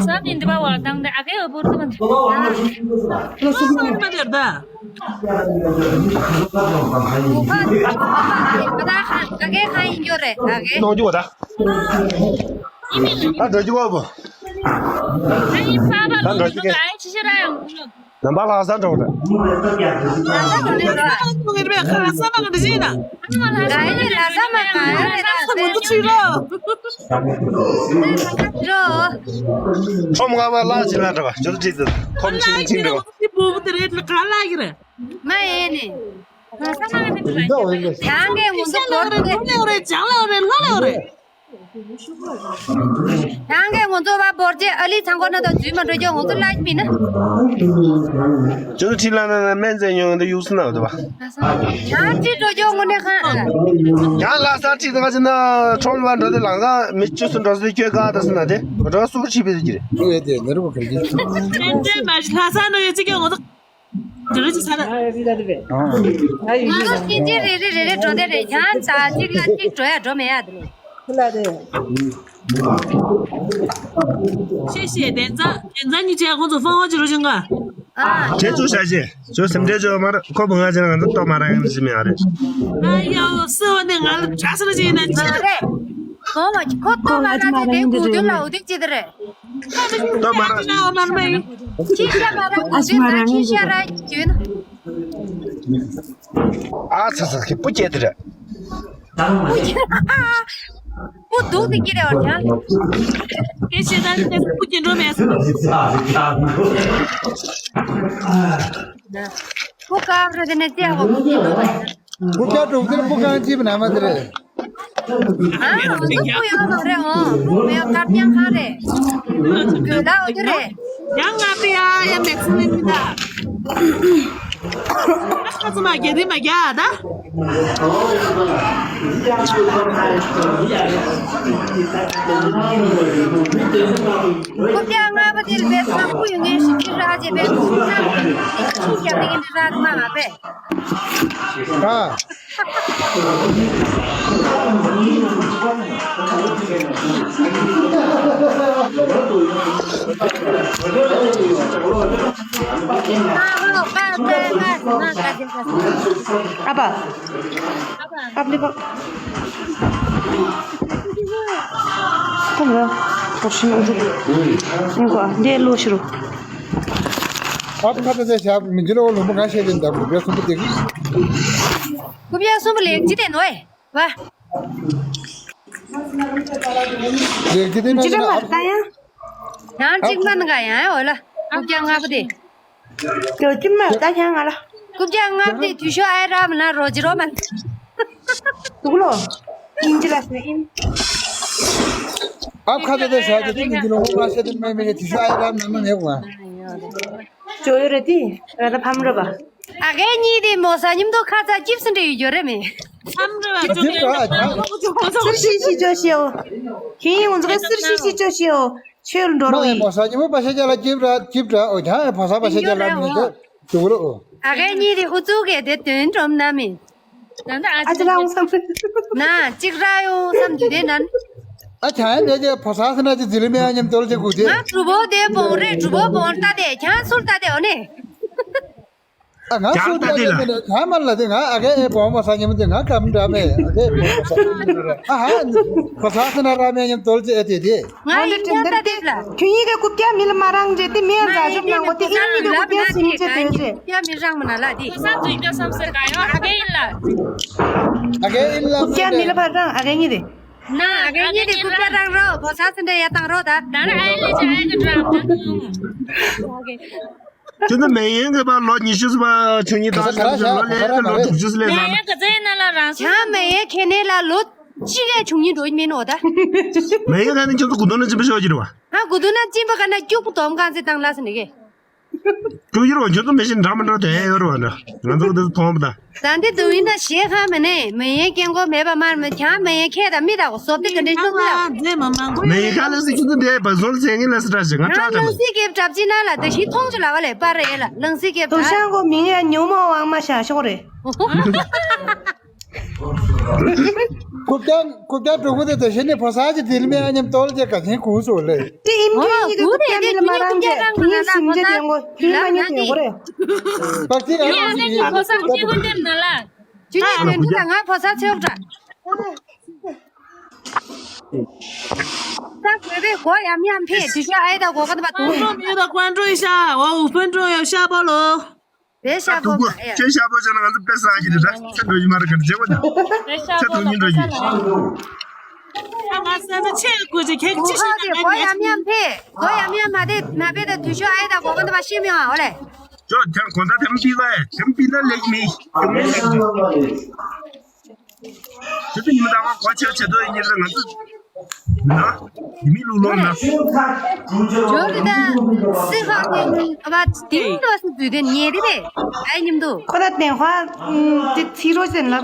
ས་ནི་འདི་པ་བ་དང་འདི་ཨ་ཁའི་འོ་བུར་དུ་མ་འདི། ས་མ་དེ་ར་ད། ག་གེ་གང་ཡིན་རྒྱུ་རེད་ག་གེ། གནང་རྒྱུ་བ་ད། ད་འགྲོ་རྒྱུ་བ་བོ། ད་འགྲོ་རྒྱུ་གེ། ནམ་པ་ལྷ་ས་འགྲོ་རེད། ཁྲོམ་ལྔ་པ་ལ་ཅི་ལ་འགྲོ་བ་ཅོ་ཏི་ཁྲིད་དུ་ཁོམ་ཆིང་ཆིང་འགྲོ། མ་ཡེ་ནི། ང་ས་མ་ནི་ལ་ཡང་གི་ང་ཚོ་བོར་ཏེ། ཡང་གི་ང་ཚོ་བ་བོར་ཏེ་ཨ་ལི་ཚང་ཁོ་ན་དང་འཛུལ་མ་འགྲོ་རྒྱུ་ང་ཚོ་ལ་མིན་ན། ཅོ་ཁྲི་ལ་ན་ན་སྨན་རྫས་ཉོ་འདི་གཡུག་སྲིད་ན་འདུག་བ། ཡང་ཅི་འགྲོ་རྒྱུ་དངོས་གནས་ཁ། ཡང་ལ་ས་ཁྲི་དང་ཅི་ན་ཁྲོམ་ལ་འགྲོ་དེ་ལང་ས་མི་བཅུ་སུ་འགྲོ་སྲིད་ཁྱོད་ག་ད་སྲིད་ན་དེ་འགྲོ་སུ་ཁྲི་པི་དེ་གི་རེད། ཨུ་ཡེ་དེ་ནི་རུ་ག་གི། སྨན་རྫས་མ་ལ་ས་འགྲོ་ཡོད་ཅི་ཀྱང་ང་ཚོ། དེ་རུ་ཅི་ས་ན། ང་ཚོ་སྐྱིད་ཅི་རེ་རེ་རེ་རེ་འགྲོ་དེ་རེད་ཡང་ཙ་གཅིག་ལ་གཅིག་འགྲོ་ཡ་འགྲོ་མེད་ཡ་དེ་རེད། ཤེས་ཤེས་དེ་ཙ་དེ་ཙ་གཉིས་བྱས་ཁོང་ཚོ་ཧྥང་ཧོ་ཅི་རུ་ཅང་ག་ཨ། ཁྱེད་ཚོ་ཤ་ཤེས་ཚོ་སེམས་ཁྲལ་ཅོ་མ་ར་ཁོ་བུ་ང་ཅི་ང་ཚོ་ལྟོ་མ་ར་ཡང་ཞི་མེད་ཨ་རེད། ཨ་ཡོ་སི་ཧོ་ནི་ང་ལ་གྲྭ་ས་ལ་ཅི་ཡིན་ན་ཅི་རེད། གོ་བ་ཁོ་ལྟོ་མ་ར་ཅི་དེ་གུ་དུ་ལ་འུ་དིག་ཅི་དེ་རེད། ལྟོ་མ་ར། ཅི་ཤ་མ་ར་གུ་དུ་ན་ཅི་ཤ་ར་གྱོན། ཨ་ཚ་ཚ་ཁྱེད་པུ་སྐྱེས་དེ་རེད། པུ་སྡུག་ཏུ་སྐྱེས་རེད་བར་ཀྱང་། སྐད་ཆ་དང་ཏེ་པུ་སྐྱེས་འགྲོ་མེད་སོང་། པུ་ཀ་རེད་དེ་ནས་ཅི་ཧོ་པུ་སྐྱེས་འགྲོ་མེད་སོང་། པུ་ཀ་འགྲོ་དེར་པུ་ཀ་ཅིབ་ན་མ་དེ་རེད། ཨ་རང་ཚོ་པུ་ཡོད་མ་རེད་འོང་པུ་མེད་དཀར་རྐྱང་ཁང་རེད། དགོས་ད་འོ་དེ་རེད། ཡང་ང་པི་ཡ་ཡ་མེད་སོང་ནི་མི་ད། ཁ་ཚོ་མ་རྒྱ་རི་མ་རྒྱ་ད། རྐུབ་བཀྱག་ལྔ་པ་དེ་ལ་བས་ཁང་ཁུ་ཡོད་ངེས་ཤིག་ཅི་རག་ཅེས་པས་ཁུ་ཁུ་ན་ཁུ་ཁུ་ཁུ་ཁུ་ཁྱབ་ཏེ་ཡིན་དེ་རག་མ་མ་པས། ཨ། ཨ་ཕ། ཨ་ཕ་ལི་ཕ། ཁོང་ལ་པོར་ཤིན་འགྲོ། ཨིན་གོ་འདི་ལོ་ཤི་རུ། ཨ་ཕ་ཁ་ཏ་ཟེ་ཤ་མི་འགྱུར་བ་ལུང་པ་ང་ཤེས་ཏེ་འདབ་རྒྱ་གསུམ་པོ་དེ་གི། རྐུབ་བཀྱག་གསུམ་པོ་ལེགས་ཅི་དེ་ནོ་ཨེ། བ། ལེགས་ཅི་དེ་ན་ཅི་འདྲ་མ་ད་ཡང་། ཡང་གཅིག་མ་ནི་ག་ཡང་ཡོད་ལ། རྐུབ་བཀྱག་ལྔ་པོ་དེ། དེ་ཅི་མ་ད་ཡང་ང་ལ། རྐུབ་བཀྱག་ལྔ་པོ་དེ་དུས་ཤོག་ཨེ་ར་མ་ན་རོ་ཇི་རོ་མ་ན། དུག་ལོ། ཨིན་ཇི་ལ་སི་ཨིན། ཨ་ཁ་ཏ་དེ་ཤ་ཏེ་དེ་མི་འགྱུར་ལོ་ང་ཤ་ཏེ་མེ་མེ་དུས་ཤོག་ཨེ་ར་མ་ན་མེ་བ། ཅོ་ཡོ་རེ་ཏི་ར་ད་ཕམ་ར་བ། ཨ་གེ་གཉིས་དེ་མོ་ས་མཉམ་དུ་ཁ་ཚ་ཅིབ་སི་འདྲ་ཡོད་རྒྱུ་རེད་མེད། ཨམ་ར་ཅིབ་ར་ཅིབ་ར། སིར་ཤི་ཤི་ཅོ་ཤིའོ། ཁྱེད་ཡིན་ང་ཚོ་ག་སིར་ཤི་ཤི་ཅོ་ཤིའོ། ཆོས་འགྲོ་རོགས་ཡིན། མོ་ས་མཉམ་པ་ཤ་ཅ་ལ་ཅིབ་ར་ཅིབ་ར་ཨོ་ཁྱ་ཕ་ས་པ་ཤ་ཅ་ལ་མི་འདུག་ཅུ་རོ། ཨ་གེ་གཉིས་དེ་ཨུ་ཚུགས་གེ་དེ་དོན་གྲུབ་ན་མེད། ཨ་ཅི་ལ་འོང་བསམ། ན་ཅིག་ར་ཡོང་བསམ་དུས་དེ་ན། ཨ་ཁྱ་ཡང་དེ་ཅེ་ཕ་ས་སི་ན་ཅི་ཟི་ལི་མེ་ཨ་མཉམ་དོལ་ཅེ་གུ་ཅེ། ང་གྲུ་བོ་དེ་བོང་རེ་གྲུ་བོ་བོང་ལྟ་དེ་ཁྱང་སུར་ལྟ་དེ་འོ་ནི། ཨ་ང་སུ་ད་དེ་ལ་ང་མ་ལ་དེ་ང་ཨ་གེ་ཨེ་བོང་མ་ས་ཉམ་དེ་ང་ཀམ་འདྲ་མེད་ཨ་གེ་བོང་མ་ས་ཉམ་དེ་ར་ཨ་ཧ་ཁོ་ས་སི་ན་ར་མེ་ཉམ་དོལ་ཅེ་ཨེ་དེ་དེ། ང་ཡིན་ཀྱང་ད་དེ་ལ། ཁྱོད་ཡིན་གེ་རྐུབ་བཀྱག་མི་ལ་མ་རང་རེད་དེ་མི་ཡང་མཛའ་ཞུམ་གནང་གོ་དེ་ཨིན་མི་རེད་རྐུབ་བཀྱག་སུ་ཉིད་ཅེ་དོལ་ཅེ། ཡ་མི་རང་མ་ན་ལ་དེ། ཁོ་ས་འཛུལ་རྒྱ་བསམ་སེ་ག་ཡོ་ཨ་གེ་ཡིན་ལ། ཨ་གེ་ཡིན་ལ། རྐུབ་བཀྱག་མི་ལ་ཕར་རང་ཨ་གེ་གཉིས་རེད། ན་ཨ་གེ་གཉིས་དེ་རྐུབ་བཀྱག་རང་རོ་ཁོ་ས་སི་འདྲ་ཡ་བཏང་རོ་ད། ད་ནི་ཨ་ཡེ་ལེ་ཅི་ཨ་ཡེ་གི་འདྲ་ཨ་ད་ཡོང་། ཁྱོད་ཚོ་མེ་ཡན་གི་པ་ལོ་ཉི་ཤུ་ཙམ་ཆུང་ཉི་ད་ཁྱོད་ཚོ་ལོ་ལས་ལོ་དྲུག་ཅུ་ཙམ་ལས་མེ་ཡན་གི་ཚེ་ན་ལ་རང་ཆ་མེ་ཡན་ཁེ་ནེ་ལ་ལོ་གཅིག་གི་ཆུང་ཉི་འགྲོ་མིན་ནོ་ད། མེ་ཡན་ག་ནི་ཁྱོད་ཚོ་གུ་དོ་ན་ཅི་པ་ཤོག་གི་རེད་བ། ཧ་གུ་དོ་ན་ཅི་པ་ག་ན་སྐྱུག་པོ་དོམ་གང་ཚེ་བཏང་ལ་སི་ནི་གེ། ཀྲུང་ཡུལ་བ་ཁྱོད་ཚོ་མི་ཤེས་འདྲ་མི་འདྲ་དེ་ཡོད་རེད་བ་འདྲ། ང་ཚོ་འདི་མཐོང་བ་དང་། ད་འདི་དུ་ཡིན་ན་ཞེ་ཁ་མི་ནས་མི་ཡན་སྐྱེན་གོ་མེད་པ་མར་མི་ཁྱང་མི་ཡན་ཁྱེད་དང་མི་དང་བཟོ་པི་གི་འདྲེ་ཅུང་ལ། མི་ཡན་ཁ་ལ་སི་ཁྱོད་ཚོ་འདི་བ་ཟོལ་ཚེ་ངེ་ལ་སི་ཏྲ་ཞིག་ང་ཏྲ་ཏྲ་ལ། ལང་སི་སྐེབ་གྲབ་ཅི་ན་ལ་དེ་ཤི་ཐོང་ཆུ་ལ་བ་ལས་པ་རེ་ལ་ལང་སི་སྐེབ་དུ་ཤང་གོ་མིང་ཡ་ཉུ་མོ་ཝང་མ་ཤ་ཤོག་རེ། རྐུབ་བཀྱག་རྐུབ་བཀྱག་གྲོགས་པོ་དེ་དང་གཞི་ནས་ཕོ་གསར་གྱི་དིལ་མའི་ཨ་མཉམ་ཏོལ་གྱི་ག་ཚན་གུ་སོ་ལེ། དེ་ཨིན་ཨོ་ཁྱོད་ཀྱི་གུ་རྐུབ་བཀྱག་རེད་མི་ལ་མ་རང་གི་དེ་སིམ་རྗེ་དེ་ངོ་དེ་མ་ཉེ་དེ་ངོ་རེད། པ་ཏི་ཨ་ཡ་ནི་ནི་ཕོ་གསར་གཅིག་པུ་འདེམས་ན་ལ། ཇུ་ནི་དོན་དུ་ད་ང་ཕོ་གསར་ཚེ་འོག་འདྲ། ད་གོས་པའི་སྒོ་ཡམ་ཡམ་ཕེ་དུས་ཤ་ཨའི་ད་གོ་ག་ད་པ་དུ། 观众没有的观众一下，我五分钟要下播喽。 དེ་ཤ་པོ་ཡོད་ཤ་པོ་བྱས་ན་ང་ཚོ་དཔེ་བསགས་ཀྱི་རེད་ད། ཚེ་འགྲོ་ཡི་མ་རེད་ག་རེ་བྱེད་པ་ད། ཚེ་ཐུག་ཉིན་འགྲོ་ཡི། ཨ་ང་ས་ན་ཆེ་དགོས་ཀྱི་ཁྱེད་ཀྱི་ཤ་ན་གོ་ཡམ་ཡམ་ཕེ་གོ་ཡམ་ཡམ་མ་དེ་ན་པེ་ད་དུས་ཤོ་ཨའི་ད་གོ་ག་ད་པ་ཤེས་མི་ཡོང་ཨ་ཨོ་ལེ། ཅོ་དེ་གོ་ད་དེ་མ་ཕི་བ་ཨེ་དེ་མ་ཕི་ན་ལེགས་མི་དེ་མ་ལེགས་མི། དེ་ཚོ་ཉི་མ་དང་པོ་གོ་ཆེ་ཆེ་དོ་ཡིན་ལ་ང་ཚོ་ན་ཡི་མི་ལུག་ལོང་ན། ཇོ་རི་ད་སི་ཧ་ཏེ་ཨ་བ་དེ་མི་འགྲོ་སི་བུ་དེ་ཉེ་རི་རེད་ཨའི་ཉིམ་དུ། ཁོ་ད་དེན་ཧ་དེ་ཚི་རོ་ཟེར་ན་བ།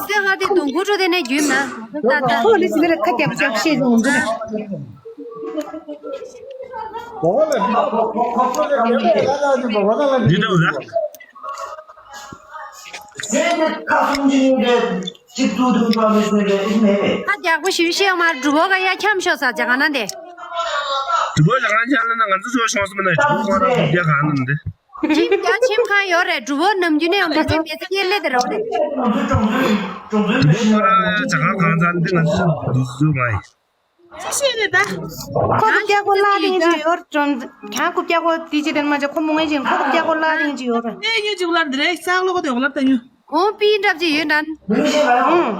སི་ཧ་ཏེ་དུང་ཁུ་ཁྲོ་དེ་ནས་རྒྱུན་ན་ད་ད། ཁོ་ལི་སི་རེད་ཁ་རྒྱབ་རྒྱབ་ཤེས་ཡོང་འདུག་འདི་འདྲ་འོ་ན། ཁ་རྒྱག་པོ་ཞིབ་བཤད་མ་སྒྲུབ་པོ་ག་ཡ་འཁྱམ་ཤོག་ས་ཇ་ག་ན་དེ། སྒྲུབ་པོ་ཇ་ག་འཁྱམ་ལ་ན་ང་ཚོ་ཚོ་ཤོང་སི་མ་ན་སྒྲུབ་པོ་ཁོ་རང་སྒྲུབ་རྒྱ་ག་ན་འདི། ཁྱིམ་རྒྱ་ཁྱིམ་ཁང་ཡོད་རེད་སྒྲུབ་པོ་ནམ་རྒྱུན་ནས་ཡང་བེ་ཚེ་བེ་ཚེ་སྐྱེལ་ལེ་དེ་རོགས་རེད། སྒྲུབ་པོ་ཁོ་རང་ཇ་ག་གང་ཚ་འདི་ང་ཚོ་འདི་ཚོ་མ་ཡིན། ཅི་ཤེས་རེད་ད། ཁོ་རྐུབ་བཀྱག་པོ་བརླག་རིན་ཅི་ཡོད་ཅོན། གྱང་རྐུབ་བཀྱག་པོ་དེ་ཅི་དེ་མ་ཅི་ཁོ་མོ་ངེ་ཅིན་ཁོ་རྐུབ་བཀྱག་པོ་བརླག་རིན་ཅི་ཡོད་རེད། ངས་ཡོད་ཅིག་ལ་འདི་རེད་ས་ལོག་དེ་འོག་ལ་ད་ཉུ། ཁོང་པི་འདྲ་ཅི་ཡོད་འདྲ། ཧུང་།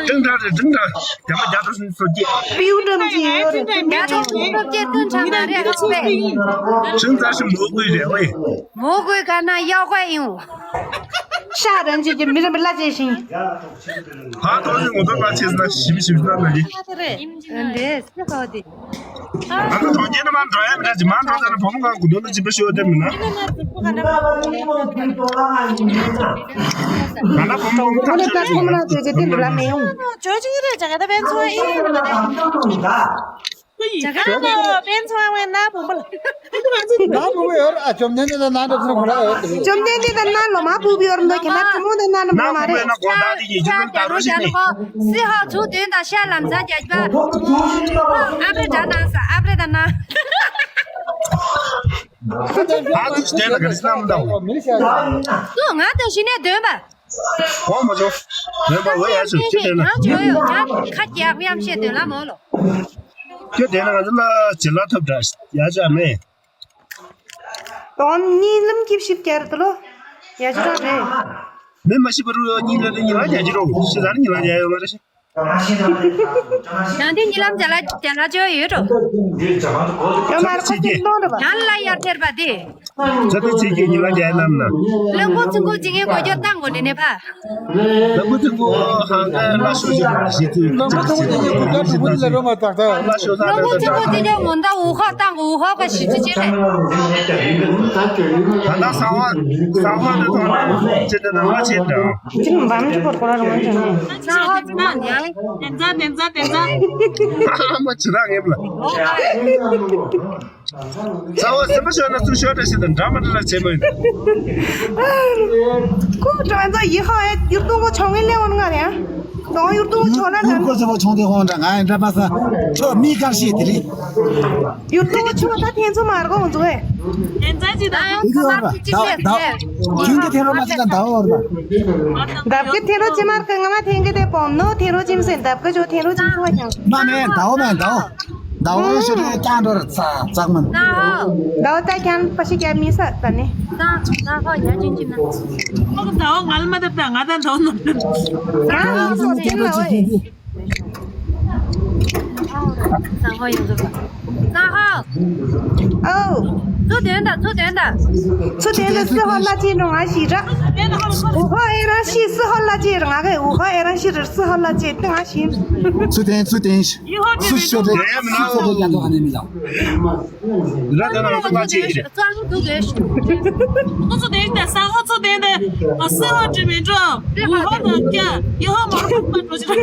ཏིང་འདྲ་རེད་ཏིང་འདྲ། རྒྱ་མ་རྒྱ་ཏོ་སུན་སོ་སྐྱེ། པིའུ་འདྲ་ཅི་ཡོད་རེད་ཏིང་འདྲ། རྒྱ་ཏོ་སུན་སོ་སྐྱེ་ཏིང་འདྲ་མ་རེད་ཨ་པེ། ཁྱིམ་ཚ་ཞིག་མོ་གུས་རེད་ཝེ། མོ་གུས་ག་ན་གཡོག་གུས་ཡིན། ཤ་རན་ཅི་ཅི་མི་རན་པ་ལ་ཅི་ཤིང་། ཕ་དོ་ཞིག་ངོ་ཐོག་ལ་ཆེས་ན་ཞིམ་ཞིམ་ན་ལ་ཡི། འདྲེ་སི་ཧོ་དེ། ང་ཚོ་གྲོང་ཁྱེར་ནང་མ་འགྲོ་ཡ་མི་འདྲ་ཅི་མ་འགྲོ་ཙ་ན་བུ་མོ་གང་གུ་དོ་ལ་ཅི་པ་ཤོད་དེ་མི་ན། ང་ཚོ་བུ་མོ་གང་ང་ལ་བུ་མོ་གང་ཁ་ཤོད་དེ་མི་ན། ཇོ་ཅི་རེད་ཇ་ག་ད་བན་ཚོ་ཨེ། ཇ་ག་ད་བན་ཚོ་ཨེ་ན་བུ་མོ་ལ། ན་བུ་མོ་ཡོད་ཨ་བཅོམ་ལྡན་འདས་དང་ན་འདྲ་ཚོ་ཁོ་ར་ཡོད་དེ། བཅོམ་ལྡན་འདས་དང་ན་ལོ་མ་བུ་བུ་ཡོད་འདུག་ཁྱེད་ན་བུ་མོ་དང་ན་ལོ་མ་མ་རེད། ན་བུ་མོ་ཡོད་ན་གོ་ད་དེ་ཡིན་ཅི་ལ་ད་རོ་ཞིག་ནི། སི་ཧ་ཚུ་དོན་དང་ཤ་ལམ་ས་རྒྱ་ཨ་བྲེ་འདྲ་ནང་ས་ཨ་བྲེ་དང་ན། ཨ་ཚུ་དེ་ལ་ག་རེ་སྣམ་ད་འོ། ཏུ་ང་དང་ཞི་ནས་དོན་པ། གོ་མ་ཆོག་རེད་པ་འོ་ཡ་ཆོག་ཅི་དེ་ན། ཡང་ཆོག་ཡོད་ཡང་ཁ་རྒྱག་ཡམ་ཤེས་དོན་ལ་མོ་ལོ། ཁྱོད་དེ་ན་ང་ཚོ་ལ་བྱེད་ལ་ཐོབ་འདྲ་ཡ་ཆ་མེད། དོན་གཉིས་ལམ་སྐྱིབས་ཤིབ་བསྐྱར་དུ་ལོ། ཡ་ཆ་རང་རེད། མི་མ་ཤི་བ་རུ་ཡོ་གཉིས་ལ་གཉིས་ལ་ཡ་ཆི་རོ་ཤི་ཟ་ནི་གཉིས་ལ་ཡ་ཡོ་མ་རེད་ཤི། ཡང་དེ་གཉིས་ལམ་བྱ་ལ་བྱ་ལ་ཅོ་ཡོད་རོ། ཡོ་མ་རེད་ཁོ་ཚོ་གཏོང་རེད་པ། ཡང་ལ་ཡར་ཐེར་པ་དེ། ཚ་དེ་ཚེ་སྐྱེས་ཉི་མ་རྒྱལ་རྣམས་ན། བློན་པོ་ཚིག་གོ་ཇི་ངའི་གོ་སྐྱོར་བཏང་གོ་ནི་ནས་ཕ། བློན་པོ་ཚིག་གོ་ཧང་ག་ལ་ཤོ་ཅི་ཞི་ཚུལ་བློན་པོ་ཚིག་གོ་ཇི་ངའི་གོ་སྐྱོར་དྲུག་པོ་ལ་རོ་མ་ཏག་ཏག་བློན་པོ་ཚིག་གོ་ཇི་ངའི་ངོ་མདའ་འུ་ཧོག་བཏང་གོ་འུ་ཧོག་ག་ཞི་ཚུལ་ཅི་རེད། ད་ལྟ་གསང་བ་གསང་བ་འདི་ཐོག་ནས་ཅི་འདྲ་ན་ང་ཆེ་འདྲ། ཅི་ནི་འབའ་མི་ཁོ་ཁོ་ར་རུ་མ་ཅི་ནི། གསང་བ་ཚིག་མ་ཉལ། དེ་ཚ་དེ་ཚ་དེ་ཚ། ཨ་མ་ཅི་ར་ངེབ་ལ། ཚ་བ་སེམས་པ་ཤོར་ན་ཚུར་ཤོར་འདྲ་ཞིག་དང་འདྲ་མ་འདྲ་ལ་བྱེད་མ་ཡིན། ཁོ་དྲང་ཚོ་ཡི་ཧོ་ཨེ་ཡུར་ཏུང་གོ་ཆོང་ངེ་ལེ་འོན་ང་རེ་ཨ། དོང་ཡུར་ཏུང་གོ་ཆོང་ན་དྲང་། ཡུར་ཀོ་ཚོ་བ་ཆོང་དེ་ཧོང་འདྲ་ང་ཡང་འདྲ་པ་ས་ཁྱོད་མི་དཀར་ཤེས་དེ་རེད། ཡུར་ཏུང་གོ་ཆོང་ད་ཐེན་ཚོ་མ་ར་གོ་འོང་ཚོ་ཨེ། དེ་ཚ་ཅི་ད། ཡུར་ཏུང་གོ་ད་ད་ཁྱོད་ཀྱི་ཐེ་རོ་མ་ཅི་ད་ད་འོར་ད། འདབ་ཀྱི་ཐེ་རོ་ཅི་མར་ཀ་ང་མ་ཐེན་གི་དེ་པོ་ནོ་ཐེ་རོ་ཅིམ་སེ་འདབ་ཀ་ཅོ་ཐེ་རོ་ཅིམ་སོ་ཀྱང་། མ་མེད་ཟླ་བོ་མེད་ཟླ་བོ། ཟླ་བོ་རུ་ཤོད་རེ་ཀྱང་འགྲོ་ར་ཚ་ཚག་མིན། ཟླ་བོ་ད་ཀྱང་པ་ཤི་ཀྱ་མི་ས་ད་ནི། ད་ད་ཧོ་ཡ་ཅིན་ཅིན་ན། ཨོ་ཟླ་བོ་ང་ལ་མ་ད་ད་ང་ད་ཟླ་བོ་ནོར་ད། ཡང་ལ་སོ་ཐེ་རོ་ཅི་ཐེ་རོ། སང་ཧོ་ཡོང་འདུག་སང་ཧོ། ཨོ། ཚུར་དོན་དང་ཚུར་དོན་དང་། ཚུར་དོན་དང་སི་ཧོ་ལ་ཅི་ནོ་ང་ཞིག་ར། ཨུ་ཧོ་ཨེ་ར་ཤི་སི་ཧོ་ལ་ཅི་ར་ང་གི་ཨུ་ཧོ་ཨེ་ར་ཤི་ར་སི་ཧོ་ལ་ཅི་ཏི་ང་ཞིག་ཚུར་དོན་ཚུར་དོན། སུ་ཤོད་རེད། སུ་ཤོད་རེད། ཡ་དོ་ཨ་ནི་མི་ལ། ར་ད་ན་ལོ་ལ་ཅི་རེད། ཚུར་དོན་དང་སང་ཧོ་ཚུར་དོན་དང་སི་ཧོ་ཅི་མི་འགྲོ། ཨུ་ཧོ་དང་ཀྱ་ཡི་ཧོ་མ་རོ་མ་འགྲོ་ཅི་ར།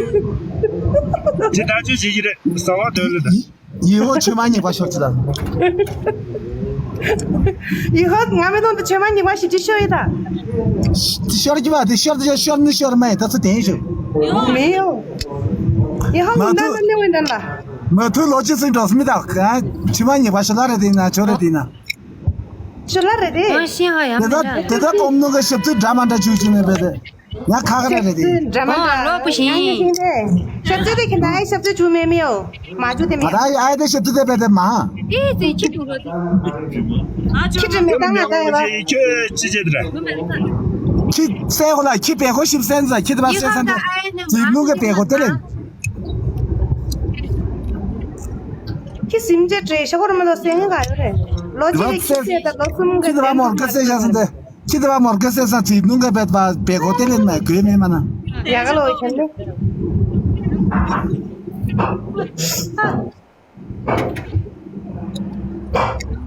ཅི་ད་ཅི་བྱེད་ཀྱི་རེད། གསང་བ་དོན་རེད་ད། ཡི་ཧོ་ཆོས་མ་ཉེས་པ་ཤོར་ཅི་ད། ཡི་ཧོ་ང་མི་དོན་དུ་ཆོས་མ་ཉེས་པ་ཞིག་ཅི་ཤོར་ཡི་ད། ཤོར་གྱི་བ་དེ་ཤོར་དུ་ཤོར་ནི་ཤོར་མ་ཡི་ད་ཚུར་དེན་ཤོར། མི་ཡོ། ཡི་ཧོ་མ་ངུ་ད་ཐུ་ན་ནི་འོན་ད་ལ། མ་ཐུ་ལོ་ཅི་སིང་འགྲོ་སི་མི་ད་ག་ཆོས་མ་ཉེས་པ་ཤོར་ལ་རེ་དེ་ན་ཆོ་རེ་དེ་ན། ཆོ་ལ་རེ་དེ། ཨོ་ཤི་ཧ་ཡ་དེ་མི་ད་ད། དེ་ད་གོམ་ནོ་ག་ཞབས་ཚུལ་འདྲ་མ་འདྲ་བྱུག་བྱུག་ནས་བས་དེ། ང་ཁ་ཁ་ར་རེད་དེ། འདྲ་མ་འདྲ། ལོ་པུ་ཤིང་། ཞབས་ཚུལ་དེ་ཁྱེད་ནའི་ཞབས་ཚུལ་བྱུང་མེད་མེད་ཡོ། མ་བྱུང་དེ་མེད། ད་ཨའི་དེ་ཞབས་ཚུལ་དེ་བས་དེ་མ། ཨེ་ཙི་ཁྱི་དྲུག་རོ་དེ། ཁྱི་དྲི་མེད་ད་ང་ད་ཡ་བ། ཁྱི་ཁྱི་ཅི་བྱེད་དེ་ར། ཁྱི་སའི་གོ་ལ་ཁྱི་བེ་གོ་ཞིབ་སན་ཟ་ཁྱི་དེ་བ་སེ་སན་དེ། ཙི་ལུང་གི་བེ་གོ་དེ་ལེན། ཁྱི་སིམ་ཅེ་ཏྲེ་ཤ་གོ་ར་མ་ལོ་སེང་ག་ཡོ་རེད། ལོ་ཅི་ཁྱི་སེ་ད་ལོ་སུམ་ག་ཁྱི་དེ་བ་མོར་ག་སེ་ཤ་སན་དེ། ཁྱི་དེ་བ་མོར་གེ་སེ་ས་ཚིག་ནུང་གེ་བེད་པ་བེ་གོ་ཏེ་ལེན་མ་གོས་མེ་མ་ན། ཡ་ག་ལོ་ཁྱེར་ནི།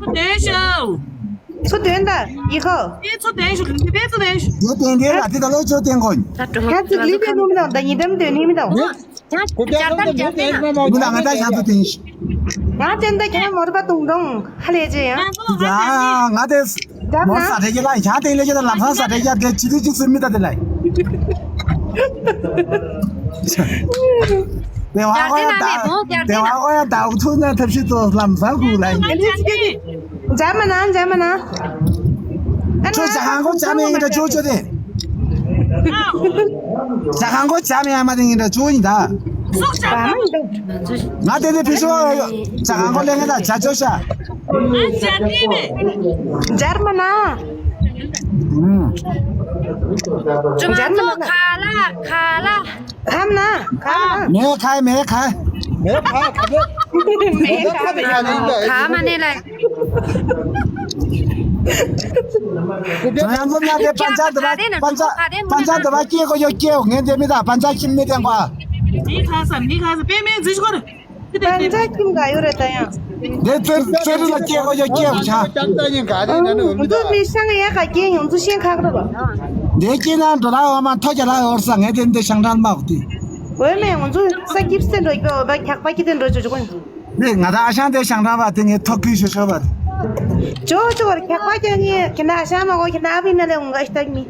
ཚུར་དོན་ཤོག་ཚུར་དོན་ད་ཡི་ཁོ། ཨེ་ཚུར་དོན་ཤོག་ལུང་པའི་ཚུར་དོན་ཤོག་ཡོ་ཏེན་ཏེན་ལ་ཏི་ད་ལོ་ཅོ་ཏེན་གོ་ནི། ཡ་ཚུར་ལི་པའི་ནུམ་ད་ད་ཡི་དམ་དོན་ནི་མི་ད། ཡ། ཁོ་བརྒྱ་ཐམ་དེ་མོ་དེ་ན་མ་མ་མི་ལ་ང་ད་ཡག་ཏུ་དེ་ཡིན། ང་དེ་འདྲ་ཁྱེད་མོར་པ་དུང་དུང་ཧ་ལས་ཅི་ཡང་། ཡ་ང་དེ་མོར་ས་དེ་གི་ལ་ཡ་དེ་ལས་ཀྱི་ལམ་སང་ས་དེ་གི་དེ་ཅི་དེ་ཅི་སུ་མི་ད་དེ་ལ་དེ་བ་ཧོ་ཡ་ད་དེ་བ་ཧོ་ཡ་ད་འུ་ཐུག་ན་ཐབས་ཤེས་ཏོ་ལམ་སང་གུ་ལ་ཡིན། འཇམ་མ་ན་འཇམ་མ་ན། ཁྱོད་ཇ་ཧང་གོ་ཇ་མེ་ཡིན་ད་ཅོ་ཅོ་དེ། ཇ་ཧང་གོ་ཇ་མེ་ཡ་མ་དེ་ཡིན་ད་ཅོ་ཡིན་ད། ང་དེ་ནས་ཕི་ཤོ་ཇ་ཧང་གོ་ལེ་ང་ད་ཇ་ཅོ་ཤ། འཇར་མ་ན། འཇར་མ་ན། ཁ་ལ་ཁ་ལ། ཁམ་ན། ཁམ་ན། མེ་ཁ་མེ་ཁ། མེ་ཁ་ཁ་མེ་ཁ་མེ་ཁ་མ་ནེ་ལ། ང་ཚོ་ང་དེ་པན་ཆ་འདི་པ་པན་ཆ་འདི་པ་སྐྱེ་གོ་ཡོ་སྐྱེའོ་ངས་འདི་མི་ད་པན་ཆ་ཁྱིམ་མི་དེ་པ། མི་ཁ་ས་མི་ཁ་ས་པེ་མེ་འཛུལ་ཤོར། པན་ཆ་ཁྱིམ་ག་ཡོ་རེད་ད་ཡང་། འདི་ཙེ་ཙེ་རི་ལ་སྐྱེ་གོ་ཡོ་སྐྱེའོ་ཆ། ཀྱང་ད་ཉིན་ག་རེ་ན་ནི་འུ་མི་ཚོ་མི་ཤང་ཡ་ག་སྐྱེ་ཡོང་ཚོ་ཤེས་ཁག་རེད་པ། འདི་སྐྱེ་ན་འགྲོ་ལ་འོ་མ་ཐོ་རྒྱ་ལ་འོར་ས་ངས་དེ་འདི་ཤང་ཁྲང་མ་འོ་དེ། འོས་མེད་ང་ཚོ་ས་སྐྱིབས་སེ་འགྲོ་གི་འོ་བ་འཁྱག་པ་སྐྱིད་དེ་འགྲོ་ཆོག་ཆོག་གོ། ནི་ང་ད་ཨ་ཞང་དེ་ཤང་ཁྲང་བ་དེ་ངས་ཐོ་ཁུལ་ཤོ་ཤོ་བ། ཅོ་ཅོ་བར་འཁྱག་པ་ཀྱང་ངས་ཁྱེད་ན་ཨ་ཞང་མ་གོ་ཁྱེད་ན་ཨ་བི་ན་ལེ་འོང་ག་ཤི་ཏག་མི།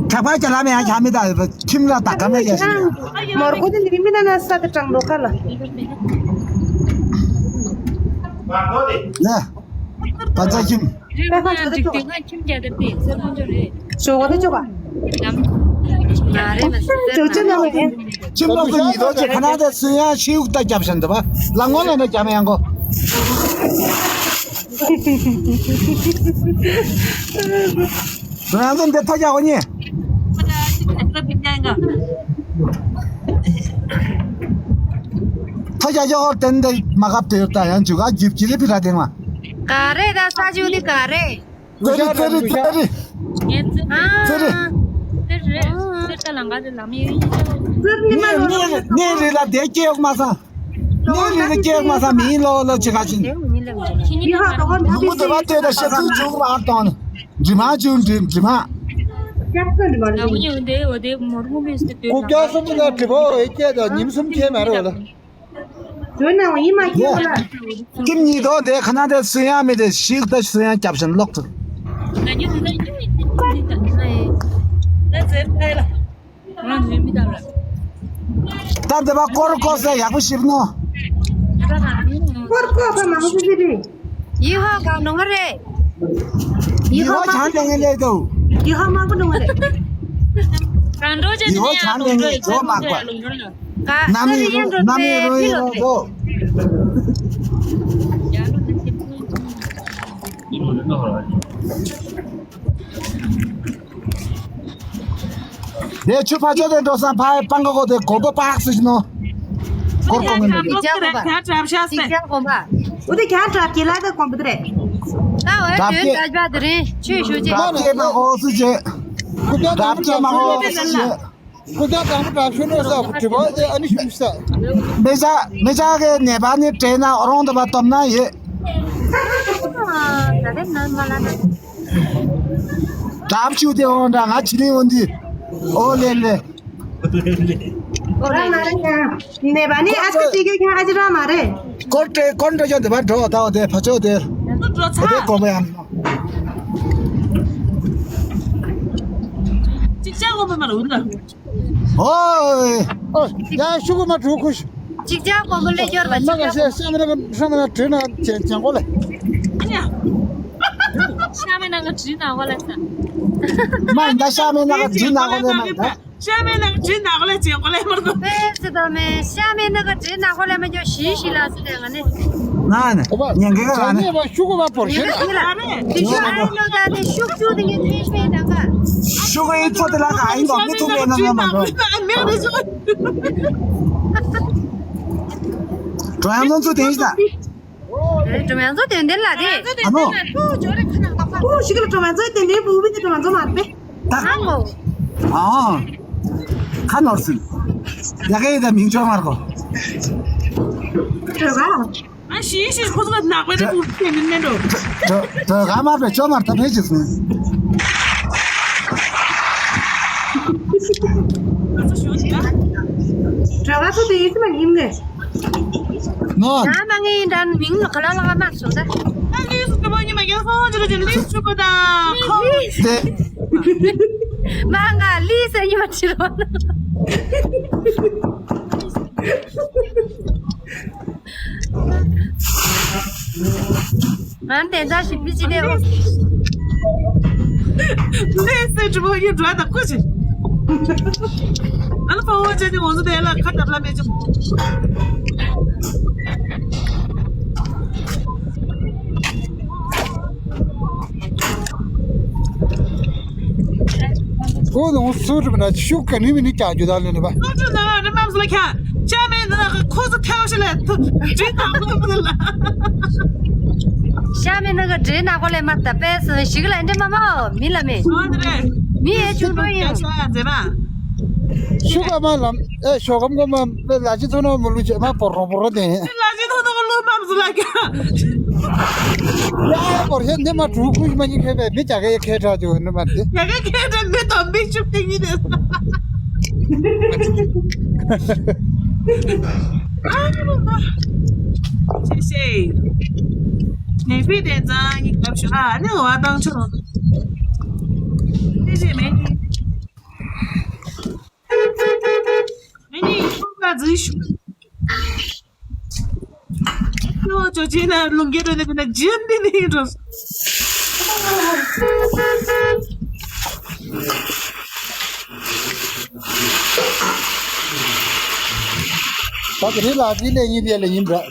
འཁྱག་པ་ཀྱ་ལ་མེ་ཡང་ཁྱག་མི་ད་ཁྱིམ་ལ་ད་ག་མེ་ཡ་ཤི་ཡ། མོར་གོ་དེ་ནི་མི་ན་ན་ས་དེ་དྲང་འགྲོ་ཁ་ལ། ནས། པ་ཚ་ཁྱིམ། ཞོགས་པ་དེ་ཅོག་ག་ཅོག་ཅོག་ན་མ་ཡིན། ཁྱིམ་ལོག་ཏུ་ཉིས་ཐོག་ཅིག་ཁ་ན་དེ་སུན་ཡང་ཤེའུ་ད་རྒྱབ་བཞིན་འདུག་པ། ལ་ངོ་ལ་ན་རྒྱབ་ཡང་གོ། ང་ཚོ་འདི་ཐོ་རྒྱག་གོ་ཉེ། ཐོ་རྒྱག་ཡོ་ཧོར་ཏན་དེ་མ་གབ་དེ་ཡོད་ད་ཡང་འཇུ་ག་འཇིབ་ཀྱི་རེ་ཕི་ར་དེ་མ། ག་རེ་ད་ས་ཆུ་ནི་ག་རེ། ཙེ་རི་ཙེ་རི་ཙེ་རི། ཙེ་རི། ཙེ་རི་ལ་འགའ་རེ་ལམ་ཡོད་ཡིན། ནེ་རི་ལ་དེ་སྐྱེ་ཡོག་མ་ས། ནེ་རི་ལ་སྐྱེ་ཡོག་མ་ས་མི་ཡིན་ལོ་ལོ་ཅི་ག་ཅིན། ལུ་གུ་དེ་བ་ལྟོས་ད་ཤེ་ཚུལ་བྱུང་མ་ཨར་དང་ནི། འབྲི་མ་བྱུང་འབྲི་འབྲི་མ། ཀུ་ཀྱ་སུམ་ལ་དྲི་བ་འོས་སྐྱེ་དང་ཉིམ་གསུམ་ཁྱེད་མ་རེད་ལ། དོན་ནའང་ཡིན་མ་ཁྱེད་ལ། ཀིམ་གཉིས་ཐོག་དེ་ཁ་ན་དེ་སུན་ཡང་མི་དེ་ཤིག་ད་སུན་ཡང་རྒྱབ་བཞིན་ལོག་ཏུ། ད་འདི་པ་ཀོར་ཀོར་ཟེར་ཡག་པོ་ཞིབ་ནོ། ཀོར་ཀོར་ཕ་མང་པོ་ཞིག་རེད། ཡི་ཧོ་གང་འགྲོ་ང་རེད། ཡི་ཧོ་ཆང་འགྲོ་ང་རེད་དོ། ཡི་ཧོ་མང་པོ་འགྲོ་ང་རེད། གང་འགྲོ་ཅེ་ནི་ཡང་འགྲོ་འགྲོ་ཡི་ཧོ་མང་པོ། ག་ནམ་ཡི་རོ་ནམ་ཡི་རོ་ཡི་རོ་དོ། དེ་ཆུ་ཕ་ཆོ་དེ་འགྲོ་སང་ཕ་སྤང་ག་གོ་དེ་གོ་པ་པག་སུ་ཞིག་ནོ། སྐོར་གོང་མིན་ནས། ཅིག་ཅར་དགོན་པ། ཅིག་ཅར་དགོན་པ། འོ་དེ་ཅར་དྲག་གི་ལ་དེ་དགོན་པ་དེ་རེད། ད་འོ་དོན་དག་པ་དེ་རིང་ཆོས་ཞུ་ཅིག། དྲག་སྐྱེས་མ་ཧོ་སུ་ཅེ། དྲག་སྐྱེས་མ་ཧོ་སུ་ཅེ། སྐུ་ཚབ་དང་པོ་དྲག་ཤོས་ནོར་ས་དྲི་བ་དེ་ཨ་ནི་ཞུ་ས། མི་ཅག་མི་ཅག་གི་ནད་པ་ནི་དྲན་ན་རོང་དུ་བ་སྟོབས་ན་ཡོད། ད་རེས་ནང་མ་ལ་ན། དྲག་ཤུ་དེ་འོང་འདྲ་ང་ཆི་ལི་འོང་དུས། ཨོ་ལེ་ལེ། ཨོ་ལེ་ལེ། ནད་པ་ནི་ཨ་ཅག་ཅིག་གི་ཁྱང་ཨ་ཅི་ར་མ་རེད། ཀོར་ཏེ་ཀོར་ཏེ་ཅོ་དེ་བ་འགྲོ་ད་འོ་དེ་ཕ་ཅོ་དེ། འགྲོ་ཚ། དེ་གོ་བ་ཡང་། ཅིག་ཅར་དགོན་པ་མ་རུ་འདུག། ཨོ། ཨོ། ཡ་ཤུ་གུ་མ་གྲུ་ཁུ་ཤུ། ཅིག་ཅར་དགོན་པ་ལས་སྐྱོར་བ་ཅིག་ཅར། ཤ་མི་ན་ཤ་མི་ན་བྲིས་ན་ཅན་ཅན་གོ་ལེ། ཤ་མི་ན་ག་བྲིས་ན་གོ་ལེ་ས། མ་ཡིན་ད་ཤ་མི་ན་ག་བྲིས་ན་གོ་ལེ་མ་ཡིན་ད། ཤ་མི་ན་ག་བྲིས་ན་གོ་ལེ་ཅན་གོ་ལེ་མ་རུ། པེ་སི་དོ་མེ་ཤ་མི་ན་ག་བྲིས་ན་གོ་ལེ་མ་ཇོ་ཤི་ཤི་ལ་སི་ལེ་ང་ནི། ན་ན། ཉན་གི་ག་ན་ནི། ཤུ་གུ་མ་བོར་ཤི་ན། དེ་ཤུ་ཨ་ནི་ལོ་ད་དེ་ཤུགས་ཆུ་དེ་ངས་ཐེ་ཤེས་དང་ག། ཤུ་གུ་ཡི་ཚོ་དེ་ལ་ག་ཡིན་གོ་མི་ཐུག་པའི་ནང་ནང་མ་འགྲོ། ཀྲོང་ཡང་ཚོ་དེ་ཡིན་ད། ཀྲོང་ཡང་ཚོ་དེ་འདི་ལ་དེ། ཨ་ནོ། ཨོ་ཤི་གི་ལ་ཀྲོང་ཡང་ཚོ་དེ་འདི་བུ་བི་དེ་ཀྲོང་ཡང་ཚོ་མ་རེད་པས། ད། ཨ་ནོ། ཨ། ཁ་ནོར་སིན། ཡ་གི་ཡི་ད་མིང་ཆོ་མར་གོ། ཀྲོང་ཡང་། ཨ་ཤི་ཤི་ཁོ་ཚོ་ནག་པའི་རེ་ཁུག་ཁྱེད་མིན་མེད་འགྲོ། དོ་དོ་ག་མ་པའི་ཅོ་མར་ད་ཕེ་ཅི་སུ། ཨ་ཚོ་ཞུ་ཅི་ན། དྲ་བ་ཚོ་དེ་ཡིན་སི་མ་ཡིན་ནས། ནོ། ང་མ་ངའི་འདྲ་མིང་ལ་ག་ལ་ལ་ག་མ་སོ་ད། ཨ་ལི་སུ་ཏུ་བ་ཉི་མ་རྒྱལ་སོང་ཅི་ར་ཅི་ལི་སུ་ཅུ་པ་ད་ཁོ། དེ། མ་ང་ལི་སུ་ཉི་མ་ཅི་རོ། ང་དེ་འདྲ་ཞིག་མི་ཅི་ལས། ལས་སེ་གྲུ་བོ་ཡུ་འགྲོ་དང་ཁུ་ཅི། ཨ་ལ་ཕ་བོ་ཅན་ནི་འོ་ཟུ་དེ་ལ་ཁ་ཏབ་ལ་མེ་ཅི། ཁོ་ནང་སུ་རུ་ན་ཤུགས་ག་ནི་མི་ནི་ཀྱང་རྒྱུ་ད་ལེ་ནི་པ། སུ་རུ་ན་རི་མམ་སུ་ལ་ཁྱ་ཅ་མེ་ན་ཁོ་སུ་ཐལ་ཤི་ལེ་ཐུ་ཇི་ད་ཁོ་ལ། ཤ་མེ་ན་ག་འདྲེ་ན་ཁོ་ལེ་མ་ད་པེ་སུ་ཞིག་ལ་འདྲེ་མ་མ་མི་ལ་མེ། ཨ་ནི་རེ། མི་ཡེ་ཆུང་འགྲོ་ཡིན། ཤ་ཡ་མཛེས་མ། ཤུ་ག་མ་ལམ། ཨེ་ཤོ་གམ་གོ་མ་ལ་ཅི་ཐོ་ནོ་མུ་ལུ་ཅེ་མ་པོ་རོ་པོ་རོ་དེ། ལ་ཅི་ཐོ་ནོ་ལུ་མམ་སུ་ལ་ཀ། ཡ་པོ་ཧེ་ནེ་མ་ཀྲུ་ཁུ་མ་ཉི་ཁེ་བེ་མི་ཅ་གེ་ཁེ་ཏྲ་ཅོ་ནེ་མ་དེ། ཅ་གེ་ཁེ་ཏྲ་མི་ཏོ་མི་ཆུ་ཏི་ཉི་དེ། ཨ་ནི་མ་ཤེ་ཤེ། ནེ་ཕི་དེ་ཛ་ཉི་ཀབ་ཤ་ཨ་ནི་བ་དང་ཆོ་རོ། ཤེ་ཤེ་མེ་ཉི། ཨ་ནི་ཁོང་ང་འཛུལ་ཤོག་ཁྱོད་ཅོ་ཅེ་ན་ལུང་གེ་རོ་ནི་ཀུན་ན་ཇིན་ནི་ནི་རོ། ད་དེ་རིང་ལ་དེ་ལས་ཉིན་དེ་ལས་ཉིན་འདྲ།